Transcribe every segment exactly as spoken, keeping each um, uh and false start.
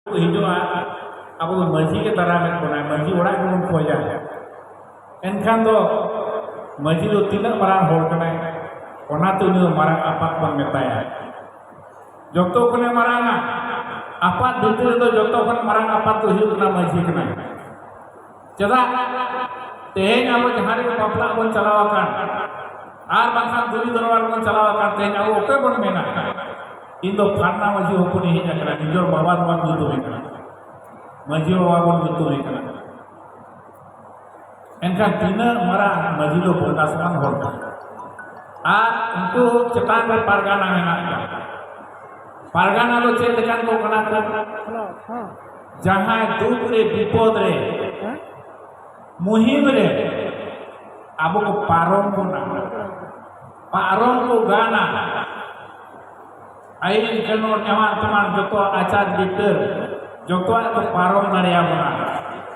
ᱠᱚ ᱦᱤᱡᱩᱜᱼᱟ, ᱟᱵᱚ ᱫᱚ ᱢᱟᱹᱡᱷᱤ ᱜᱮ ᱫᱟᱨᱟᱢᱮᱫ ᱵᱚᱱᱟᱭ, ᱢᱟᱹᱡᱷᱤ ᱚᱲᱟᱜ ᱜᱮᱵᱚᱱ ᱠᱷᱚᱡᱟ᱾ ᱮᱱᱠᱷᱟᱱ ᱫᱚ ᱢᱟᱹᱡᱷᱤ ᱫᱚ ᱛᱤᱱᱟᱹᱜ ᱢᱟᱨᱟᱝ ᱦᱚᱲ ᱠᱟᱱᱟᱭ, ᱚᱱᱟᱛᱮ ᱩᱱᱤ ᱫᱚ ᱢᱟᱨᱟᱝ ᱟᱯᱟᱛ ᱵᱚᱱ ᱢᱮᱛᱟᱭᱟ᱾ ᱡᱚᱛᱚ ᱠᱷᱚᱱᱮ ᱢᱟᱨᱟᱝᱟ, ᱟᱯᱟᱛ ᱵᱷᱤᱛᱨᱤ ᱨᱮᱫᱚ ᱡᱚᱛᱚ ᱠᱷᱚᱱ ᱢᱟᱨᱟᱝ ᱟᱯᱟᱛ ᱫᱚ ᱦᱩᱭᱩᱜ ᱠᱟᱱᱟ ᱢᱟᱹᱡᱷᱤ ᱠᱟᱱᱟᱭ᱾ ᱪᱮᱫᱟᱜ? ᱛᱮᱦᱮᱧ ᱟᱵᱚ ᱡᱟᱦᱟᱸ ᱨᱮ ᱵᱟᱯᱞᱟ ᱵᱚᱱ ᱪᱟᱞᱟᱣ ᱟᱠᱟᱱ, ᱟᱨ ᱵᱟᱝᱠᱷᱟᱱ ᱫᱩᱨᱤ ᱫᱚᱨᱵᱟᱨ ᱵᱚᱱ ᱪᱟᱞᱟᱣ ᱟᱠᱟᱱ, ᱛᱮᱦᱮᱧ ᱟᱵᱚ ᱚᱠᱚᱭ ᱵᱚᱱ ᱢᱮᱱᱟ, "ᱤᱧ ᱫᱚ ᱯᱷᱟᱞᱱᱟ ᱢᱟᱹᱡᱷᱤ ᱦᱚᱯᱚᱱᱤᱧ ᱦᱮᱡ ᱟᱠᱟᱱᱟ, ᱱᱤᱡᱚᱨ ᱵᱟᱵᱟ ᱫᱚ ᱵᱟᱝ ᱧᱩᱛᱩᱢᱮ ᱠᱟᱱᱟ, ᱢᱟᱹᱡᱷᱤ ᱵᱟᱵᱟ ᱵᱚᱱ ᱧᱩᱛᱩᱢᱮ ᱠᱟᱱᱟ"? ᱮᱱᱠᱷᱟᱱ ᱛᱤᱱᱟᱹᱜ ᱢᱟᱨᱟᱝ ᱢᱟᱹᱡᱷᱤ ᱫᱚ ᱵᱚᱸᱜᱟ ᱥᱚᱢᱟᱱ ᱦᱚᱲ ᱠᱟᱱᱟ᱾ ᱟᱨ ᱩᱱᱠᱩ ᱪᱮᱛᱟᱱ ᱨᱮ ᱯᱟᱨᱜᱟᱱᱟ ᱢᱮᱱᱟᱜ ᱠᱚᱣᱟ᱾ ᱯᱟᱨᱜᱟᱱᱟ ᱫᱚ ᱪᱮᱫ ᱞᱮᱠᱟᱱ ᱠᱚ ᱠᱟᱱᱟ ᱠᱚ? ᱡᱟᱦᱟᱸᱭ ᱫᱩᱠ ᱨᱮ, ᱵᱤᱯᱚᱫ ᱨᱮ, ᱢᱩᱦᱤᱢ ᱨᱮ ᱟᱵᱚ ᱠᱚ ᱯᱟᱨᱚᱢ ᱵᱚᱱᱟ, ᱯᱟᱨᱚᱢ ᱠᱚ ᱜᱟᱱᱟ᱾ ᱟᱭᱤᱱ ᱠᱟᱹᱱᱩᱱ ᱮᱢᱟᱱ ᱛᱮᱢᱟᱱ ᱡᱚᱛᱚ ᱟᱪᱟᱨ ᱵᱤᱪᱟᱹᱨ ᱡᱚᱛᱚᱣᱟᱜ ᱠᱚ ᱯᱟᱨᱚᱢ ᱫᱟᱲᱮᱭᱟᱵᱚᱱᱟ᱾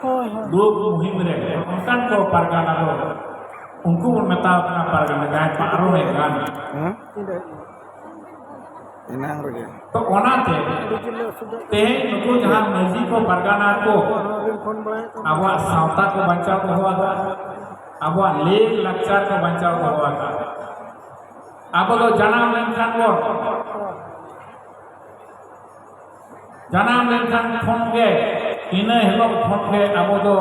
ᱦᱳᱭ, ᱦᱳᱭ᱾ ᱫᱩᱠ ᱢᱩᱦᱤᱢ ᱨᱮ ᱚᱱᱠᱟᱱ ᱠᱚ ᱯᱟᱨᱜᱟᱱᱟ ᱫᱚ, ᱩᱱᱠᱩ ᱵᱚᱱ ᱢᱮᱛᱟᱣ ᱠᱟᱱᱟ ᱯᱟᱨᱜᱟᱱᱟ, ᱡᱟᱦᱟᱸᱭ ᱯᱟᱨᱚᱢᱮ ᱜᱟᱱ᱾ ᱦᱮᱸ? ᱮᱱᱟᱝ ᱨᱮᱜᱮ᱾ ᱛᱚ ᱚᱱᱟᱛᱮ ᱛᱮᱦᱮᱧ ᱱᱩᱠᱩ ᱡᱟᱦᱟᱸ ᱢᱟᱹᱡᱷᱤ ᱠᱚ, ᱯᱟᱨᱜᱟᱱᱟ ᱠᱚ ᱟᱵᱚᱣᱟᱜ ᱥᱟᱶᱛᱟ ᱠᱚ ᱵᱟᱧᱪᱟᱣ ᱫᱚᱦᱚ ᱟᱠᱟᱫ, ᱟᱵᱚᱣᱟᱜ ᱞᱟᱹᱭ ᱞᱟᱠᱪᱟᱨ ᱠᱚ ᱵᱟᱧᱪᱟᱣ ᱫᱚᱦᱚ ᱟᱠᱟᱫ᱾ ᱟᱵᱚ ᱫᱚ ᱡᱟᱱᱟᱢ ᱞᱮᱱᱠᱷᱟᱱ ᱵᱚᱱ, ᱡᱟᱱᱟᱢ ᱞᱮᱱᱠᱷᱟᱱ ᱠᱷᱚᱱ ᱜᱮ, ᱤᱱᱟᱹ ᱦᱤᱞᱳᱜ ᱠᱷᱚᱱ ᱜᱮ ᱟᱵᱚ ᱫᱚ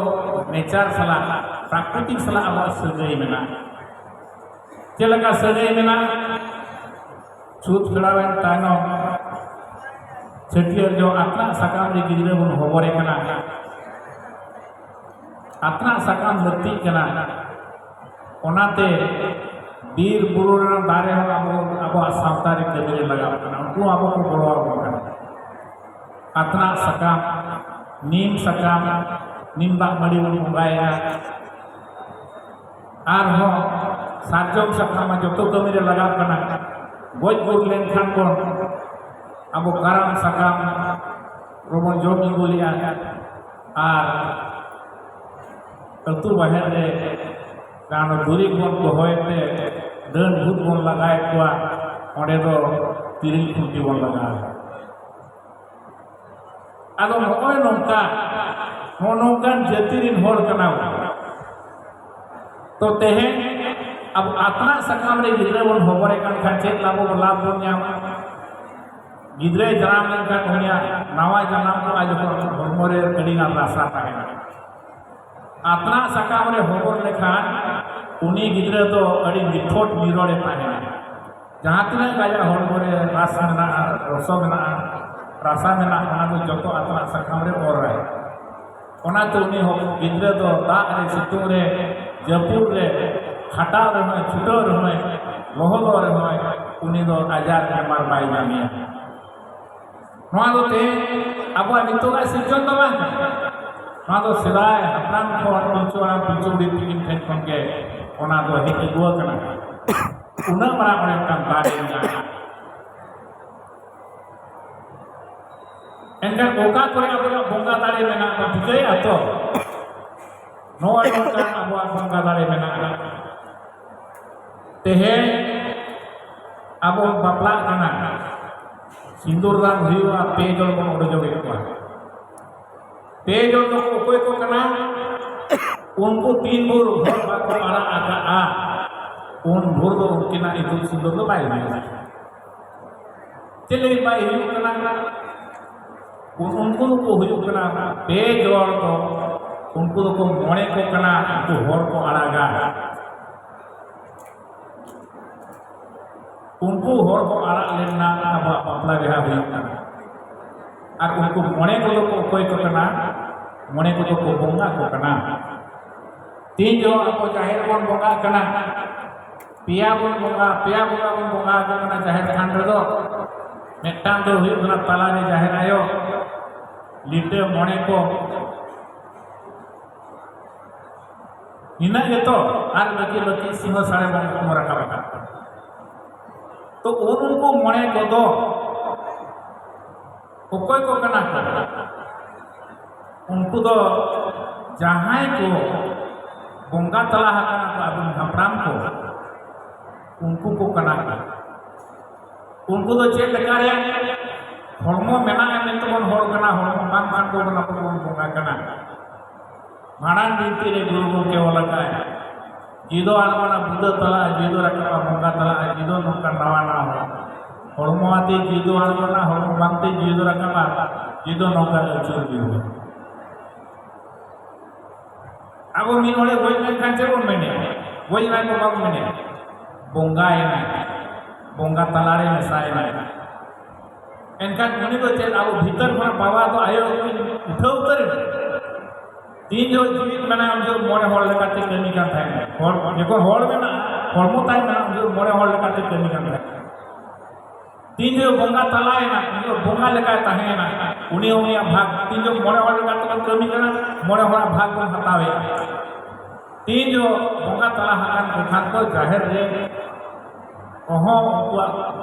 ᱱᱮᱪᱟᱨ ᱥᱟᱞᱟᱜ, ᱯᱨᱟᱠᱨᱤᱛᱤᱠ ᱥᱟᱞᱟᱜ ᱟᱵᱚᱣᱟᱜ ᱥᱟᱹᱜᱟᱹᱭ ᱢᱮᱱᱟᱜᱼᱟ᱾ ᱪᱮᱫ ᱞᱮᱠᱟ ᱥᱟᱹᱜᱟᱹᱭ ᱢᱮᱱᱟᱜᱼᱟ? ᱪᱷᱩᱛ ᱯᱷᱮᱲᱟᱣᱮᱱ ᱛᱟᱭᱱᱚᱢ ᱪᱷᱟᱹᱴᱭᱟᱹᱨ ᱡᱚᱦᱚᱜ ᱟᱛᱱᱟᱜ ᱥᱟᱠᱟᱢ ᱨᱮ ᱜᱤᱫᱽᱨᱟᱹ ᱵᱚᱱ ᱦᱚᱵᱚᱨᱮ ᱠᱟᱱᱟ᱾ ᱟᱛᱱᱟᱜ ᱥᱟᱠᱟᱢ ᱞᱟᱹᱠᱛᱤᱜ ᱠᱟᱱᱟ᱾ ᱚᱱᱟᱛᱮ ᱵᱤᱨ ᱵᱩᱨᱩ ᱨᱮᱱᱟᱜ ᱫᱟᱨᱮ ᱦᱚᱸ ᱟᱵᱚ, ᱟᱵᱚᱣᱟᱜ ᱥᱟᱶᱛᱟ ᱨᱮ ᱠᱟᱹᱢᱤ ᱨᱮ ᱞᱟᱜᱟᱜ ᱠᱟᱱᱟ᱾ ᱩᱱᱠᱩ ᱦᱚᱸ ᱟᱵᱚ ᱠᱚ ᱜᱚᱲᱚ ᱟᱵᱚᱱ ᱠᱟᱱᱟ᱾ ᱟᱛᱱᱟᱜ ᱥᱟᱠᱟᱢ, ᱱᱤᱢ ᱥᱟᱠᱟᱢ, ᱱᱤᱢ ᱫᱟᱜ ᱢᱟᱹᱰᱤ ᱵᱚᱱ ᱵᱚᱸᱜᱟᱭᱟ᱾ ᱟᱨᱦᱚᱸ ᱥᱟᱨᱡᱚᱢ ᱥᱟᱠᱟᱢ ᱢᱟ ᱡᱚᱛᱚ ᱠᱟᱹᱢᱤ ᱨᱮ ᱞᱟᱜᱟᱜ ᱠᱟᱱᱟ᱾ ᱜᱚᱡ ᱜᱩᱨ ᱞᱮᱱᱠᱷᱟᱱ ᱵᱚᱱ, ᱟᱵᱚ ᱠᱟᱨᱟᱢ ᱥᱟᱠᱟᱢ ᱨᱮᱵᱚᱱ ᱡᱚᱢ ᱧᱩ ᱞᱮᱜᱼᱟ᱾ ᱟᱨ ᱟᱹᱛᱩ ᱵᱟᱦᱮᱨ ᱨᱮ ᱨᱟᱱ ᱫᱩᱨᱤᱵ ᱵᱚᱱ ᱫᱚᱦᱚᱭ ᱛᱮ, ᱰᱟᱹᱱ ᱵᱷᱩᱛ ᱵᱚᱱ ᱞᱟᱜᱟᱭᱮᱫ ᱠᱚᱣᱟ, ᱚᱸᱰᱮ ᱫᱚ ᱛᱤᱨᱤᱞ ᱠᱷᱩᱱᱴᱤ ᱵᱚᱱ ᱞᱟᱜᱟᱣᱟ᱾ ᱟᱫᱚ ᱱᱚᱜᱼᱚᱭ ᱱᱚᱝᱠᱟ, ᱱᱚᱜᱼᱚ ᱱᱚᱝᱠᱟᱱ ᱡᱟᱹᱛᱤ ᱨᱮᱱ ᱦᱚᱲ ᱠᱟᱱᱟ ᱵᱚᱱ᱾ ᱛᱚ ᱛᱮᱦᱮᱧ ᱟᱵᱚ ᱟᱛᱱᱟᱜ ᱥᱟᱠᱟᱢ ᱨᱮ ᱜᱤᱫᱽᱨᱟᱹ ᱵᱚᱱ ᱦᱚᱵᱚᱨᱮ ᱠᱟᱱ ᱠᱷᱟᱱ ᱪᱮᱫ ᱞᱟᱵᱷ ᱵᱚᱱ, ᱞᱟᱵᱷ ᱵᱚᱱ ᱧᱟᱢᱟ? ᱜᱤᱫᱽᱨᱟᱹᱭ ᱡᱟᱱᱟᱢ ᱞᱮᱱᱠᱷᱟᱱ ᱩᱱᱤᱭᱟᱜ ᱱᱟᱣᱟ ᱡᱟᱱᱟᱢ ᱠᱚᱜᱼᱟ ᱡᱚᱠᱷᱚᱱ, ᱦᱚᱲᱢᱚ ᱨᱮ ᱟᱹᱰᱤᱜᱟᱱ ᱨᱟᱥᱟ ᱛᱟᱦᱮᱱᱟ᱾ ᱟᱛᱱᱟᱜ ᱥᱟᱠᱟᱢ ᱨᱮ ᱦᱚᱵᱚᱨ ᱞᱮᱠᱷᱟᱱ ᱩᱱᱤ ᱜᱤᱫᱽᱨᱟᱹ ᱫᱚ ᱟᱹᱰᱤ ᱱᱤᱯᱷᱩᱴ ᱱᱤᱨᱚᱲᱮ ᱛᱟᱦᱮᱱᱟ᱾ ᱡᱟᱦᱟᱸ ᱛᱤᱱᱟᱹᱜ ᱜᱮ ᱟᱭᱟᱜ ᱦᱚᱲᱢᱚ ᱨᱮ ᱨᱟᱥ ᱢᱮᱱᱟᱜᱼᱟ, ᱨᱚᱥᱚ ᱢᱮᱱᱟᱜᱼᱟ, ᱨᱟᱥᱟ ᱢᱮᱱᱟᱜᱼᱟ, ᱚᱱᱟ ᱫᱚ ᱡᱚᱛᱚ ᱟᱛᱱᱟᱜ ᱥᱟᱠᱟᱢ ᱨᱮ ᱚᱨᱟᱭ᱾ ᱚᱱᱟᱛᱮ ᱩᱱᱤ ᱦᱚᱸ ᱜᱤᱫᱽᱨᱟᱹ ᱫᱚ ᱫᱟᱜ ᱨᱮ, ᱥᱤᱛᱩᱝ ᱨᱮ, ᱡᱟᱹᱯᱩᱫ ᱨᱮ, ᱠᱷᱟᱴᱟᱣ ᱨᱮᱦᱚᱸᱭ, ᱪᱷᱩᱴᱟᱹᱣ ᱨᱮᱦᱚᱸᱭ, ᱞᱚᱦᱚᱫᱚᱜ ᱨᱮᱦᱚᱸᱭ, ᱩᱱᱤ ᱫᱚ ᱟᱡᱟᱨ ᱵᱮᱢᱟᱨ ᱵᱟᱭ ᱧᱟᱢᱮᱭᱟ᱾ ᱱᱚᱣᱟ ᱫᱚ ᱛᱮᱦᱮᱧ ᱟᱵᱚᱣᱟᱜ ᱱᱤᱛᱚᱜᱟᱜ ᱥᱤᱨᱡᱚᱱ ᱫᱚ ᱵᱟᱝ ᱠᱟᱱᱟ᱾ ᱱᱚᱣᱟ ᱫᱚ ᱥᱮᱫᱟᱭ ᱦᱟᱯᱲᱟᱢ ᱠᱷᱚᱱ ᱯᱤᱞᱪᱩ ᱦᱟᱲᱟᱢ ᱯᱤᱞᱪᱩ ᱵᱩᱲᱦᱤ ᱛᱟᱹᱠᱤᱱ ᱴᱷᱮᱱ ᱠᱷᱚᱱ ᱜᱮ ᱚᱱᱟ ᱫᱚ ᱦᱮᱡ ᱟᱹᱜᱩ ᱟᱠᱟᱱᱟ᱾ ᱩᱱᱟᱹᱜ ᱢᱟᱨᱟᱝ ᱚᱸᱰᱮ ᱢᱤᱫᱴᱟᱝ ᱫᱟᱲᱮ ᱢᱮᱱᱟᱜᱼᱟ᱾ ᱮᱱᱠᱷᱟᱱ ᱚᱠᱟ ᱠᱚᱨᱮ ᱟᱵᱚᱣᱟᱜ ᱵᱚᱸᱜᱟ ᱫᱟᱲᱮ ᱢᱮᱱᱟᱜᱼᱟ, ᱵᱚᱱ ᱴᱷᱤᱠᱟᱹᱭᱟ ᱛᱚ? ᱱᱚᱜᱼᱚᱭ ᱱᱚᱝᱠᱟ ᱟᱵᱚᱣᱟᱜ ᱵᱚᱸᱜᱟ ᱫᱟᱲᱮ ᱢᱮᱱᱟᱜᱼᱟ᱾ ᱛᱮᱦᱮᱧ ᱟᱵᱚ ᱵᱟᱯᱞᱟᱜ ᱠᱟᱱᱟ, ᱥᱤᱸᱫᱩᱨ ᱫᱟᱱ ᱦᱩᱭᱩᱜᱼᱟ, ᱯᱮ ᱡᱚᱱ ᱵᱚᱱ ᱚᱰᱚᱡᱚᱜᱮᱫ ᱠᱚᱣᱟ᱾ ᱯᱮ ᱡᱚᱱ ᱫᱚ ᱚᱠᱚᱭ ᱠᱚ ᱠᱟᱱᱟ? ᱩᱱᱠᱩ ᱛᱤᱱ ᱵᱷᱳᱨ ᱦᱚᱨ ᱵᱟᱠᱚ ᱟᱲᱟᱜ ᱟᱠᱟᱫᱼᱟ, ᱩᱱ ᱵᱷᱳᱨ ᱫᱚ ᱩᱱᱠᱤᱱᱟᱜ ᱤᱛᱩᱫ ᱥᱤᱸᱫᱩᱨ ᱫᱚ ᱵᱟᱭ ᱦᱩᱭᱩᱜᱼᱟ᱾ ᱪᱮᱫ ᱞᱟᱹᱜᱤᱫ ᱵᱟᱭ ᱦᱩᱭᱩᱜ ᱠᱟᱱᱟ? ᱩᱱᱠᱩ ᱫᱚᱠᱚ ᱦᱩᱭᱩᱜ ᱠᱟᱱᱟ ᱯᱮ ᱡᱚᱱ ᱫᱚ, ᱩᱱᱠᱩ ᱫᱚᱠᱚ ᱢᱚᱬᱮ ᱠᱚ ᱠᱟᱱᱟ, ᱩᱱᱠᱩ ᱦᱚᱨ ᱠᱚ ᱟᱲᱟᱜᱟ᱾ ᱩᱱᱠᱩ ᱦᱚᱲ ᱠᱚ ᱟᱲᱟᱜ ᱞᱮᱱᱟ, ᱟᱵᱚᱣᱟᱜ ᱵᱟᱯᱞᱟ ᱵᱤᱦᱟ ᱦᱩᱭᱩᱜ ᱠᱟᱱᱟ᱾ ᱟᱨ ᱩᱱᱠᱩ ᱢᱚᱬᱮ ᱠᱚᱫᱚ ᱠᱚ ᱚᱠᱚᱭ ᱠᱚ ᱠᱟᱱᱟ? ᱢᱚᱬᱮ ᱠᱚᱫᱚ ᱠᱚ ᱵᱚᱸᱜᱟ ᱠᱚ ᱠᱟᱱᱟ᱾ ᱛᱤᱱ ᱡᱚᱦᱚᱜ ᱟᱵᱚ ᱡᱟᱦᱮᱨ ᱵᱚᱱ ᱵᱚᱸᱜᱟᱜ ᱠᱟᱱᱟ, ᱯᱮᱭᱟ ᱵᱚᱱ ᱵᱚᱸᱜᱟ, ᱯᱮᱭᱟ ᱵᱚᱸᱜᱟ ᱵᱚᱱ ᱵᱚᱸᱜᱟ ᱟᱠᱚ ᱠᱟᱱᱟ ᱡᱟᱦᱮᱨ ᱛᱷᱟᱱ ᱨᱮᱫᱚ᱾ ᱢᱤᱫᱴᱟᱝ ᱫᱚ ᱦᱩᱭᱩᱜ ᱠᱟᱱᱟ ᱛᱟᱞᱟᱨᱮ ᱡᱟᱦᱮᱨ ᱟᱭᱳ, ᱞᱤᱴᱟᱹ ᱢᱚᱬᱮ ᱠᱚ, ᱤᱱᱟᱹ ᱜᱮᱛᱚ᱾ ᱟᱨ ᱵᱟᱹᱠᱤ ᱵᱟᱹᱠᱤ ᱥᱤᱢᱟᱹ ᱥᱟᱲᱮ ᱵᱚᱱ ᱨᱟᱠᱟᱵ ᱟᱠᱟᱫ ᱠᱚᱣᱟ᱾ ᱛᱚ ᱩᱱᱠᱩ ᱢᱚᱬᱮ ᱠᱚᱫᱚ ᱚᱠᱚᱭ ᱠᱚ ᱠᱟᱱᱟ ᱠᱚ? ᱩᱱᱠᱩ ᱫᱚ ᱡᱟᱦᱟᱸᱭ ᱠᱚ ᱵᱚᱸᱜᱟ ᱛᱟᱞᱟ ᱟᱠᱟᱱᱟ ᱠᱚ, ᱟᱵᱚᱨᱮᱱ ᱦᱟᱯᱲᱟᱢ ᱠᱚ, ᱩᱱᱠᱩ ᱠᱚ ᱠᱟᱱᱟ ᱠᱚ᱾ ᱩᱱᱠᱩ ᱫᱚ ᱪᱮᱫ ᱞᱮᱠᱟ ᱨᱮ? ᱦᱚᱲᱢᱚ ᱢᱮᱱᱟᱜᱼᱟ ᱢᱮᱱᱛᱮ ᱵᱚᱱ ᱦᱚᱲ ᱠᱟᱱᱟ, ᱦᱚᱲᱢᱚ ᱵᱟᱝ ᱠᱷᱟᱱ ᱫᱚ ᱵᱚᱱ ᱵᱚᱸᱜᱟ ᱠᱟᱱᱟ᱾ ᱢᱟᱲᱟᱝ ᱵᱤᱱᱛᱤ ᱨᱮ ᱜᱩᱨᱩ ᱜᱚᱢᱠᱮ ᱚᱞ ᱟᱠᱟᱫ, ᱡᱤᱣᱤ ᱫᱚ ᱟᱬᱜᱚᱱᱟ ᱵᱩᱫᱟᱹ ᱛᱟᱞᱟᱜᱼᱟ, ᱡᱤᱣᱤ ᱫᱚ ᱨᱟᱠᱟᱵᱟ ᱵᱚᱸᱜᱟ ᱛᱟᱞᱟᱜᱼᱟ, ᱡᱤᱣᱤ ᱫᱚ ᱱᱚᱝᱠᱟ ᱱᱟᱣᱟ ᱱᱟᱣᱟ ᱦᱚᱲ᱾ ᱦᱚᱲᱢᱚ ᱟᱛᱮ ᱡᱤᱣᱤ ᱫᱚ ᱟᱬᱜᱚᱱᱟ, ᱦᱚᱲᱢᱚ ᱵᱟᱝᱛᱮ ᱡᱤᱣᱤ ᱫᱚ ᱨᱟᱠᱟᱵᱟ, ᱡᱤᱣᱤ ᱫᱚ ᱱᱚᱝᱠᱟ ᱟᱹᱪᱩᱨ ᱦᱩᱭᱩᱜᱼᱟ᱾ ᱟᱵᱚ ᱢᱤᱫ ᱦᱚᱲᱮ ᱜᱚᱡ ᱞᱮᱱᱠᱷᱟᱱ ᱪᱮᱫ ᱵᱚᱱ ᱢᱮᱱᱮᱫ? ᱜᱚᱡ ᱮᱱᱟᱭ ᱫᱚ ᱵᱟᱵᱚᱱ ᱢᱮᱱᱮᱫ, ᱵᱚᱸᱜᱟᱭᱮᱱᱟᱭ, ᱵᱚᱸᱜᱟ ᱛᱟᱞᱟᱨᱮ ᱢᱮᱥᱟᱭᱮᱱᱟᱭ᱾ ᱮᱱᱠᱷᱟᱱ ᱩᱱᱤ ᱫᱚ ᱪᱮᱫ ᱟᱵᱚ ᱵᱷᱤᱛᱟᱹᱨ ᱠᱷᱚᱱᱟᱜ ᱵᱟᱵᱟ ᱫᱚ ᱟᱭᱳ ᱩᱛᱟᱹᱨ ᱮᱱᱟ? ᱛᱤᱱ ᱡᱚᱦᱚᱜ ᱡᱤᱣᱤᱫ ᱢᱮᱱᱟᱭ ᱩᱱ ᱡᱚᱦᱚᱜ ᱢᱚᱬᱮ ᱦᱚᱲ ᱞᱮᱠᱟᱛᱮ ᱠᱟᱹᱢᱤ ᱠᱟᱱ ᱛᱟᱦᱮᱸᱱᱟ᱾ ᱦᱚᱲ ᱡᱚᱠᱷᱚᱱ ᱦᱚᱲ ᱢᱮᱱᱟᱜᱼᱟ, ᱦᱚᱲᱢᱚ ᱛᱟᱭ ᱢᱮᱱᱟᱜᱼᱟ, ᱩᱱ ᱡᱚᱦᱚᱜ ᱢᱚᱬᱮ ᱦᱚᱲ ᱞᱮᱠᱟᱛᱮ ᱠᱟᱹᱢᱤ ᱠᱟᱱ ᱛᱟᱦᱮᱸᱱᱟ᱾ ᱛᱤᱱ ᱡᱚᱦᱚᱜ ᱵᱚᱸᱜᱟ ᱛᱟᱞᱟᱭᱮᱱᱟ, ᱩᱱ ᱡᱚᱦᱚᱜ ᱵᱚᱸᱜᱟ ᱞᱮᱠᱟᱭ ᱛᱟᱦᱮᱸᱭᱮᱱᱟ᱾ ᱩᱱᱤ ᱩᱱᱤᱭᱟᱜ ᱵᱷᱟᱜᱽ, ᱛᱤᱱ ᱡᱚᱦᱚᱜ ᱢᱚᱬᱮ ᱦᱚᱲ ᱞᱮᱠᱟ ᱛᱮᱵᱚᱱ ᱠᱟᱹᱢᱤ ᱠᱟᱱᱟ, ᱢᱚᱬᱮ ᱦᱚᱲᱟᱜ ᱵᱷᱟᱜᱽ ᱵᱚᱱ ᱦᱟᱛᱟᱣᱮᱫᱼᱟ᱾ ᱛᱤᱱ ᱡᱚᱦᱚᱜ ᱵᱚᱸᱜᱟ ᱛᱟᱞᱟ ᱟᱠᱟᱱ ᱠᱚ ᱠᱷᱟᱱ ᱠᱚ ᱡᱟᱦᱮᱨ ᱨᱮ ᱠᱚᱦᱚᱸ ᱩᱱᱠᱩᱣᱟᱜ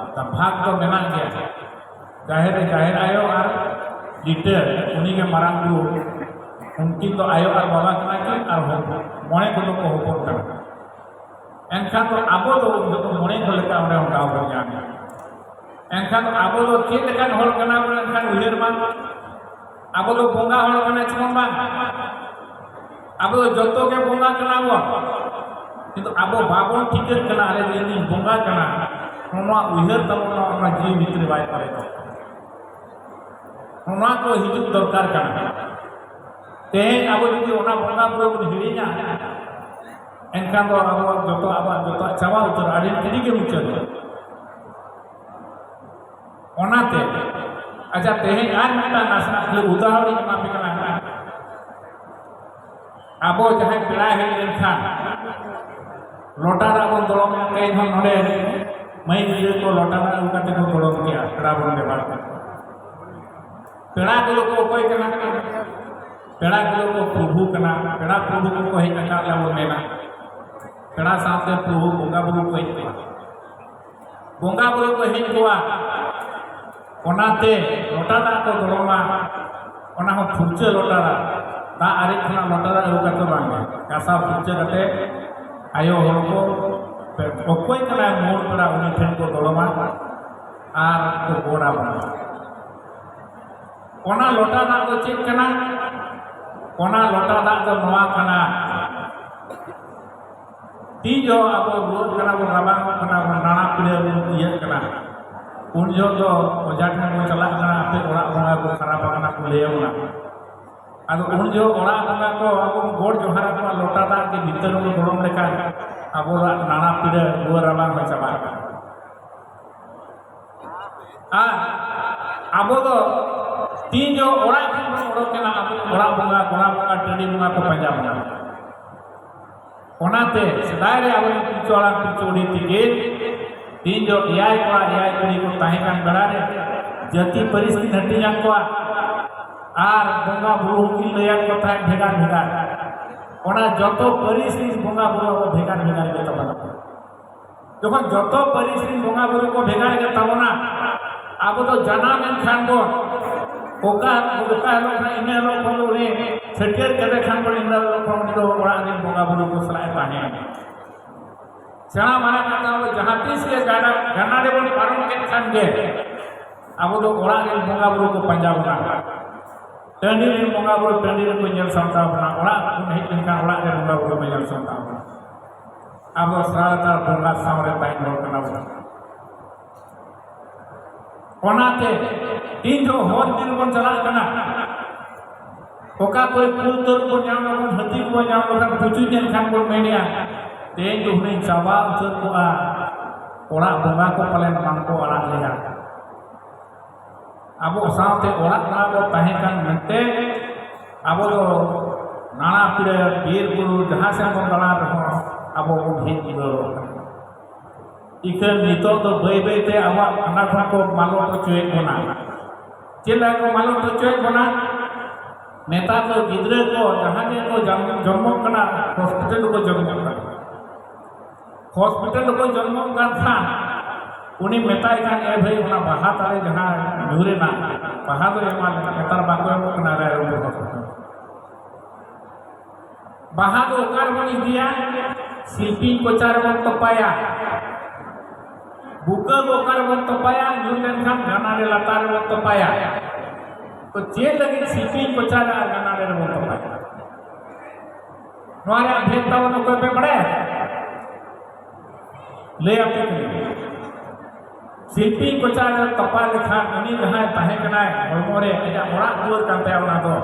ᱵᱷᱟᱜᱽ ᱫᱚ ᱢᱮᱱᱟᱜ ᱜᱮᱭᱟ᱾ ᱡᱟᱦᱮᱨ ᱨᱮ ᱡᱟᱦᱮᱨ ᱟᱭᱳ ᱟᱨ ᱞᱤᱴᱟᱹ, ᱩᱱᱤᱜᱮ ᱢᱟᱨᱟᱝ ᱵᱩᱨᱩ᱾ ᱩᱱᱠᱤᱱ ᱫᱚ ᱟᱭᱳ ᱟᱨ ᱵᱟᱵᱟ ᱠᱟᱱᱟ ᱠᱤᱱ ᱟᱨ ᱦᱚᱯᱚᱱ, ᱢᱚᱬᱮ ᱠᱚᱫᱚ ᱠᱚ ᱦᱚᱯᱚᱱ ᱠᱟᱱᱟ᱾ ᱮᱱᱠᱷᱟᱱ ᱫᱚ ᱟᱵᱚ ᱫᱚ ᱩᱱ ᱡᱚᱠᱷᱚᱱ ᱢᱚᱬᱮ ᱠᱚ ᱞᱮᱠᱟ ᱚᱸᱰᱮ ᱦᱚᱸ ᱫᱟᱣ ᱵᱚᱱ ᱧᱟᱢ ᱮᱫᱟ᱾ ᱮᱱᱠᱷᱟᱱ ᱟᱵᱚ ᱫᱚ ᱪᱮᱫ ᱞᱮᱠᱟᱱ ᱦᱚᱲ ᱠᱟᱱᱟ ᱵᱚᱱ? ᱮᱱᱠᱷᱟᱱ ᱩᱭᱦᱟᱹᱨ ᱢᱟ, ᱟᱵᱚ ᱫᱚ ᱵᱚᱸᱜᱟ ᱦᱚᱲ ᱠᱟᱱᱟ ᱪᱮᱵᱚᱱ ᱵᱟᱝ? ᱟᱵᱚ ᱫᱚ ᱡᱚᱛᱚ ᱜᱮ ᱵᱚᱸᱜᱟ ᱠᱟᱱᱟ ᱵᱚᱱ, ᱠᱤᱱᱛᱩ ᱟᱵᱚ ᱵᱟᱵᱚᱱ ᱴᱷᱤᱠᱟᱹᱜ ᱠᱟᱱᱟ, ᱟᱞᱮ ᱫᱚ ᱤᱧ ᱵᱚᱸᱜᱟ ᱠᱟᱱᱟ᱾ ᱱᱚᱣᱟ ᱩᱭᱦᱟᱹᱨ ᱛᱟᱵᱚᱱ ᱱᱚᱣᱟ ᱡᱤᱣᱤ ᱵᱷᱤᱛᱨᱤ ᱵᱟᱭ ᱯᱟᱨᱮᱡᱚᱜ᱾ ᱱᱚᱣᱟ ᱠᱚ ᱦᱤᱡᱩᱜ ᱫᱚᱨᱠᱟᱨ ᱠᱟᱱᱟ᱾ ᱛᱮᱦᱮᱧ ᱟᱵᱚ ᱡᱩᱫᱤ ᱚᱱᱟ ᱵᱚᱸᱜᱟ ᱵᱩᱨᱩ ᱵᱚᱱ ᱦᱤᱲᱤᱧᱟ, ᱮᱱᱠᱷᱟᱱ ᱫᱚ ᱟᱵᱚᱣᱟᱜ ᱡᱚᱛᱚ, ᱟᱵᱚᱣᱟᱜ ᱡᱚᱛᱚᱣᱟᱜ ᱪᱟᱵᱟ ᱩᱛᱟᱹᱨᱚᱜᱼᱟ, ᱟᱹᱰᱤ ᱜᱤᱰᱤ ᱜᱮ ᱢᱩᱪᱟᱹᱫᱚᱜᱼᱟ᱾ ᱚᱱᱟᱛᱮ, ᱟᱪᱪᱷᱟ, ᱛᱮᱦᱮᱧ ᱟᱨ ᱢᱤᱫᱴᱟᱝ ᱱᱟᱥᱮᱱᱟᱜ ᱠᱷᱟᱹᱞᱤ ᱩᱫᱟᱦᱚᱨᱚᱱ ᱤᱧ ᱮᱢᱟ ᱯᱮ ᱠᱟᱱᱟ᱾ ᱟᱵᱚ ᱡᱟᱦᱟᱸᱭ ᱯᱮᱲᱟ ᱦᱮᱡ ᱞᱮᱱᱠᱷᱟᱱ ᱞᱚᱴᱟ ᱫᱟᱜ ᱵᱚᱱ ᱫᱚᱲᱚᱢᱮᱫ, ᱛᱮᱦᱮᱧ ᱦᱚᱸ ᱱᱚᱰᱮ ᱢᱟᱹᱭ ᱜᱤᱫᱽᱨᱟᱹ ᱠᱚ ᱞᱚᱴᱟ ᱫᱟᱜ ᱟᱹᱜᱩ ᱠᱟᱛᱮ ᱠᱚ ᱫᱚᱲᱚᱢ ᱠᱮᱜᱼᱟ, ᱯᱮᱲᱟ ᱵᱚᱱ ᱵᱮᱵᱷᱟᱨ ᱠᱮᱫ ᱠᱚᱣᱟ᱾ ᱯᱮᱲᱟ ᱠᱚᱫᱚ ᱠᱚ ᱚᱠᱚᱭ ᱠᱟᱱᱟ? ᱯᱮᱲᱟ ᱠᱚᱫᱚ ᱠᱚ ᱯᱨᱚᱵᱷᱩ ᱠᱟᱱᱟ᱾ ᱯᱮᱲᱟ ᱯᱨᱚᱵᱷᱩ ᱠᱚᱠᱚ ᱦᱮᱡ ᱟᱠᱟᱫ ᱞᱮᱭᱟ ᱵᱚᱱ ᱢᱮᱱᱟ᱾ ᱯᱮᱲᱟ ᱥᱟᱶᱛᱮ ᱯᱨᱚᱵᱷᱩ ᱵᱚᱸᱜᱟ ᱵᱩᱨᱩ ᱠᱚ ᱦᱮᱡ ᱠᱚᱣᱟ, ᱵᱚᱸᱜᱟ ᱵᱩᱨᱩ ᱠᱚ ᱦᱮᱡ ᱠᱚᱣᱟ᱾ ᱚᱱᱟᱛᱮ ᱞᱚᱴᱟ ᱫᱟᱜ ᱠᱚ ᱫᱚᱲᱚᱢᱟ, ᱚᱱᱟ ᱦᱚᱸ ᱯᱷᱩᱨᱪᱟᱹ ᱞᱚᱴᱟ ᱫᱟᱜ᱾ ᱫᱟᱜ ᱟᱨᱮᱡ ᱠᱷᱚᱱᱟᱜ ᱞᱚᱴᱟ ᱫᱟᱜ ᱟᱹᱜᱩ ᱠᱟᱛᱮ ᱵᱟᱝ, ᱜᱷᱟᱥᱟᱣ ᱯᱷᱩᱨᱪᱟᱹ ᱠᱟᱛᱮ ᱟᱭᱳ ᱦᱚᱲ ᱠᱚ ᱚᱠᱚᱭ ᱠᱟᱱᱟᱭ ᱢᱩᱞ ᱯᱮᱲᱟ ᱩᱱᱤ ᱴᱷᱮᱱ ᱠᱚ ᱫᱚᱲᱚᱢᱟ ᱟᱨ ᱠᱚ ᱜᱚᱲ ᱟᱵᱚᱱᱟ᱾ ᱚᱱᱟ ᱞᱚᱴᱟ ᱫᱟᱜ ᱫᱚ ᱪᱮᱫ ᱠᱟᱱᱟ? ᱚᱱᱟ ᱞᱚᱴᱟ ᱫᱟᱜ ᱫᱚ ᱱᱚᱣᱟ ᱠᱟᱱᱟ᱾ ᱛᱤᱱ ᱡᱚᱦᱚᱜ ᱟᱵᱚ ᱨᱩᱣᱟᱹᱜ ᱠᱟᱱᱟ ᱵᱚᱱ, ᱨᱟᱵᱟᱝᱚᱜ ᱠᱟᱱᱟ ᱵᱚᱱ, ᱱᱟᱱᱟ ᱯᱤᱲᱟᱹ ᱵᱚᱱ ᱤᱭᱟᱹᱜ ᱠᱟᱱᱟ, ᱩᱱ ᱡᱚᱦᱚᱜ ᱫᱚ ᱚᱡᱷᱟ ᱴᱷᱮᱱ ᱵᱚᱱ ᱪᱟᱞᱟᱜ ᱠᱟᱱᱟ, ᱟᱯᱮ ᱚᱲᱟᱜ ᱵᱚᱸᱜᱟ ᱠᱚ ᱠᱷᱟᱨᱟᱯ ᱟᱠᱟᱱᱟ ᱠᱚ ᱞᱟᱹᱭ ᱟᱵᱚᱱᱟ᱾ ᱟᱫᱚ ᱩᱱ ᱡᱚᱦᱚᱜ ᱚᱲᱟᱜ ᱵᱚᱸᱜᱟ ᱠᱚ ᱟᱵᱚ ᱵᱚᱱ ᱜᱚᱰ ᱡᱚᱦᱟᱨ ᱟᱠᱚᱣᱟ, ᱞᱚᱴᱟ ᱫᱟᱜ ᱜᱮ ᱵᱷᱤᱛᱟᱹᱨ ᱵᱚᱱ ᱵᱚᱞᱚᱱ ᱞᱮᱠᱷᱟᱱ ᱟᱵᱚᱣᱟᱜ ᱱᱟᱱᱟ ᱯᱤᱲᱟᱹ ᱨᱩᱣᱟᱹ ᱨᱟᱵᱟᱝ ᱦᱚᱸ ᱪᱟᱵᱟᱜ ᱠᱟᱱᱟ᱾ ᱟᱨ ᱟᱵᱚ ᱫᱚ ᱛᱤᱱ ᱡᱚᱦᱚᱜ ᱚᱲᱟᱜ ᱠᱷᱚᱱ ᱵᱚᱱ ᱚᱰᱚᱠ ᱮᱱᱟ, ᱟᱵᱚ ᱚᱲᱟᱜ ᱵᱚᱸᱜᱟ, ᱜᱚᱲᱟ ᱵᱚᱸᱜᱟ, ᱴᱟᱺᱰᱤ ᱵᱚᱸᱜᱟ ᱠᱚ ᱯᱟᱸᱡᱟ ᱵᱚᱱᱟ᱾ ᱚᱱᱟᱛᱮ ᱥᱮᱫᱟᱭ ᱨᱮ ᱟᱵᱚ ᱨᱮᱱ ᱯᱤᱞᱪᱩ ᱦᱟᱲᱟᱢ ᱯᱤᱞᱪᱩ ᱵᱩᱲᱦᱤ ᱛᱤᱠᱤᱱ ᱛᱤᱱ ᱡᱚᱦᱚᱜ ᱮᱭᱟᱭ ᱠᱚᱲᱟ ᱮᱭᱟᱭ ᱠᱩᱲᱤ ᱠᱚ ᱛᱟᱦᱮᱸ ᱠᱟᱱ ᱵᱮᱲᱟ ᱨᱮ ᱡᱟᱹᱛᱤ ᱯᱟᱹᱨᱤᱥ ᱠᱤᱱ ᱦᱟᱹᱴᱤᱧ ᱟᱫ ᱠᱚᱣᱟ ᱟᱨ ᱵᱚᱸᱜᱟ ᱵᱩᱨᱩ ᱦᱚᱸᱠᱤᱱ ᱞᱟᱹᱭ ᱟᱫ ᱠᱚ ᱛᱟᱦᱮᱸᱫ ᱵᱷᱮᱜᱟᱨ ᱵᱷᱮᱜᱟᱨ᱾ ᱚᱱᱟ ᱡᱚᱛᱚ ᱯᱟᱹᱨᱤᱥ ᱨᱮᱱ ᱵᱚᱸᱜᱟ ᱵᱩᱨᱩ ᱟᱵᱚ ᱵᱷᱮᱜᱟᱨ ᱵᱷᱮᱜᱟᱨ ᱜᱮ ᱛᱟᱵᱚᱱᱟ᱾ ᱡᱚᱠᱷᱚᱱ ᱡᱚᱛᱚ ᱯᱟᱹᱨᱤᱥ ᱨᱮᱱ ᱵᱚᱸᱜᱟ ᱵᱩᱨᱩ ᱠᱚ ᱵᱷᱮᱜᱟᱨ ᱜᱮ ᱛᱟᱵᱚᱱᱟ, ᱟᱵᱚ ᱫᱚ ᱡᱟᱱᱟᱢ ᱮᱱ ᱠᱷᱟᱱ ᱵᱚᱱ ᱚᱠᱟ, ᱚᱠᱟ ᱦᱤᱞᱳᱜ ᱠᱷᱚᱱ, ᱤᱱᱟᱹ ᱦᱤᱞᱳᱜ ᱠᱷᱚᱱ ᱫᱚ ᱩᱱᱤ ᱪᱷᱟᱹᱴᱭᱟᱹᱨ ᱠᱮᱫᱮ ᱠᱷᱟᱱ ᱵᱚᱱ, ᱤᱱᱟᱹ ᱦᱤᱞᱳᱜ ᱠᱷᱚᱱ ᱩᱱᱤ ᱫᱚ ᱚᱲᱟᱜ ᱨᱮᱱ ᱵᱚᱸᱜᱟ ᱵᱩᱨᱩ ᱠᱚ ᱥᱟᱞᱟᱜ ᱮ ᱛᱟᱦᱮᱸᱭᱮᱱᱟ᱾ ᱥᱮᱬᱟ ᱢᱟᱨᱟᱝ ᱠᱟᱛᱮ ᱟᱵᱚ ᱡᱟᱦᱟᱸ ᱛᱤᱥ ᱜᱮ ᱜᱟᱰᱟ, ᱜᱟᱰᱟ ᱨᱮᱵᱚᱱ ᱯᱟᱨᱚᱢ ᱠᱮᱫ ᱠᱷᱟᱱ ᱜᱮ ᱟᱵᱚ ᱫᱚ ᱚᱲᱟᱜ ᱨᱮᱱ ᱵᱚᱸᱜᱟ ᱵᱩᱨᱩ ᱠᱚ ᱯᱟᱸᱡᱟ ᱵᱚᱱᱟ᱾ ᱴᱟᱺᱰᱤ ᱨᱮᱱ ᱵᱚᱸᱜᱟ ᱵᱩᱨᱩ ᱴᱟᱺᱰᱤ ᱨᱮᱠᱚ ᱧᱮᱞ ᱥᱟᱢᱴᱟᱣ ᱵᱚᱱᱟ, ᱚᱲᱟᱜ ᱵᱚᱱ ᱦᱮᱡ ᱞᱮᱱᱠᱷᱟᱱ ᱚᱲᱟᱜ ᱨᱮ ᱵᱚᱸᱜᱟ ᱵᱩᱨᱩ ᱠᱚ ᱧᱮᱞ ᱥᱟᱢᱴᱟᱣ ᱵᱚᱱᱟ᱾ ᱟᱵᱚ ᱥᱟᱨᱟ ᱞᱮᱛᱟᱲ ᱵᱚᱸᱜᱟ ᱥᱟᱶ ᱨᱮ ᱛᱟᱦᱮᱸ ᱦᱚᱲ ᱠᱟᱱᱟ ᱵᱚᱱ᱾ ᱚᱱᱟᱛᱮ ᱛᱤᱱ ᱡᱚᱦᱚᱜ ᱦᱚᱨ ᱵᱤᱨ ᱵᱚᱱ ᱪᱟᱞᱟᱜ ᱠᱟᱱᱟ, ᱚᱠᱟ ᱠᱚᱨᱮ ᱠᱩᱞ ᱛᱟᱹᱨᱩᱵ ᱵᱚᱱ ᱧᱟᱢ ᱞᱮᱠᱷᱟᱱ, ᱦᱟᱹᱛᱤ ᱠᱚᱵᱚᱱ ᱧᱟᱢ ᱞᱮᱠᱷᱟᱱ, ᱯᱩᱪᱩᱡ ᱞᱮᱱᱠᱷᱟᱱ ᱵᱚᱱ ᱢᱮᱱᱮᱜᱼᱟ, "ᱛᱮᱦᱮᱧ ᱫᱚ ᱦᱩᱱᱟᱹᱝ ᱪᱟᱵᱟ ᱩᱛᱟᱹᱨ ᱠᱚᱜᱼᱟ, ᱚᱲᱟᱜ ᱵᱚᱸᱜᱟ ᱠᱚ ᱯᱟᱞᱮᱱ ᱵᱟᱝ ᱠᱚ ᱟᱲᱟᱜ ᱞᱮᱭᱟ᱾" ᱟᱵᱚ ᱥᱟᱶᱛᱮ ᱚᱲᱟᱜ ᱵᱚᱸᱜᱟ ᱠᱚ ᱛᱟᱦᱮᱸ ᱠᱟᱱ ᱢᱮᱱᱛᱮ ᱟᱵᱚ ᱫᱚ ᱱᱟᱱᱟ ᱯᱤᱲᱟᱹ, ᱵᱤᱨ ᱵᱩᱨᱩ, ᱡᱟᱦᱟᱸ ᱥᱮᱫ ᱵᱚᱱ ᱫᱟᱬᱟᱱ ᱨᱮᱦᱚᱸ ᱟᱵᱚ ᱵᱚᱱ ᱦᱮᱡ ᱨᱩᱣᱟᱹᱲᱚᱜ ᱠᱟᱱᱟ᱾ ᱤᱠᱷᱟᱹᱱ ᱱᱤᱛᱚᱜ ᱫᱚ ᱵᱟᱹᱭ ᱵᱟᱹᱭ ᱛᱮ ᱟᱵᱚᱣᱟᱜ ᱠᱟᱱᱟ ᱠᱷᱚᱱ ᱠᱚ ᱢᱟᱞᱚᱴ ᱦᱚᱪᱚᱭᱮᱫ ᱵᱚᱱᱟ᱾ ᱪᱮᱫ ᱞᱮᱠᱟ ᱠᱚ ᱢᱟᱞᱚᱴ ᱦᱚᱪᱚᱭᱮᱫ ᱵᱚᱱᱟ? ᱱᱮᱛᱟᱨ ᱫᱚ ᱜᱤᱫᱽᱨᱟᱹ ᱠᱚ ᱡᱟᱦᱟᱸ ᱜᱮᱠᱚ ᱡᱟᱱ-, ᱡᱚᱱᱢᱚᱜ ᱠᱟᱱᱟ, ᱦᱚᱥᱯᱤᱴᱟᱞ ᱨᱮᱠᱚ ᱡᱚᱱᱢᱚᱜ ᱠᱟᱱᱟ᱾ ᱦᱚᱥᱯᱤᱴᱟᱞ ᱨᱮᱠᱚ ᱡᱚᱱᱢᱚᱜ ᱠᱟᱱ ᱠᱷᱟᱱ ᱩᱱᱤ ᱢᱮᱛᱟᱭ ᱠᱷᱟᱱ, "ᱮ ᱵᱷᱟᱹᱭ, ᱚᱱᱟ ᱵᱟᱦᱟ ᱛᱟᱞᱮ ᱡᱟᱦᱟᱸ ᱧᱩᱨ ᱮᱱᱟ, ᱵᱟᱦᱟ ᱫᱚ ᱮᱢᱟ ᱞᱮ᱾" ᱱᱮᱛᱟᱨ ᱵᱟᱠᱚ ᱮᱢᱚᱜ ᱠᱟᱱᱟ ᱨᱟᱭᱨᱚᱝᱯᱩᱨ ᱦᱚᱥᱯᱤᱴᱟᱞ᱾ ᱵᱟᱦᱟ ᱫᱚ ᱚᱠᱟ ᱨᱮᱵᱚᱱ ᱤᱫᱤᱭᱟ? ᱥᱤᱞᱯᱤᱧ ᱠᱚᱪᱟ ᱨᱮᱵᱚᱱ ᱛᱚᱯᱟᱭᱟ᱾ ᱵᱩᱠᱟᱹ ᱫᱚ ᱚᱠᱟ ᱨᱮᱵᱚᱱ ᱛᱚᱯᱟᱭᱟ? ᱧᱩᱨ ᱞᱮᱱᱠᱷᱟᱱ ᱜᱟᱱᱟᱰᱮ ᱞᱟᱛᱟᱨ ᱨᱮᱵᱚᱱ ᱛᱚᱯᱟᱭᱟ᱾ ᱛᱚ ᱪᱮᱫ ᱞᱟᱹᱜᱤᱫ ᱥᱤᱞᱯᱤᱧ ᱠᱚᱪᱟ ᱨᱮ ᱟᱨ ᱜᱟᱱᱟᱰᱮ ᱨᱮᱵᱚᱱ ᱛᱚᱯᱟᱭᱟ? ᱱᱚᱣᱟ ᱨᱮᱭᱟᱜ ᱵᱷᱮᱫᱽ ᱛᱟᱵᱚᱱ ᱚᱠᱚᱭ ᱯᱮ ᱵᱟᱲᱟᱭᱟ? ᱞᱟᱹᱭ ᱟᱯᱮ ᱠᱟᱹᱱᱟᱹᱧ᱾ ᱥᱤᱞᱯᱤᱧ ᱠᱚᱪᱟ ᱨᱮ ᱛᱚᱯᱟ ᱞᱮᱠᱷᱟᱱ ᱩᱱᱤ ᱡᱟᱦᱟᱸᱭ ᱛᱟᱦᱮᱸ ᱠᱟᱱᱟᱭ, ᱦᱚᱲᱢᱚ ᱨᱮ ᱟᱡᱟᱜ ᱚᱲᱟᱜ ᱫᱩᱣᱟᱹᱨ ᱠᱟᱱ ᱛᱟᱭᱟ, ᱚᱱᱟ ᱫᱚ,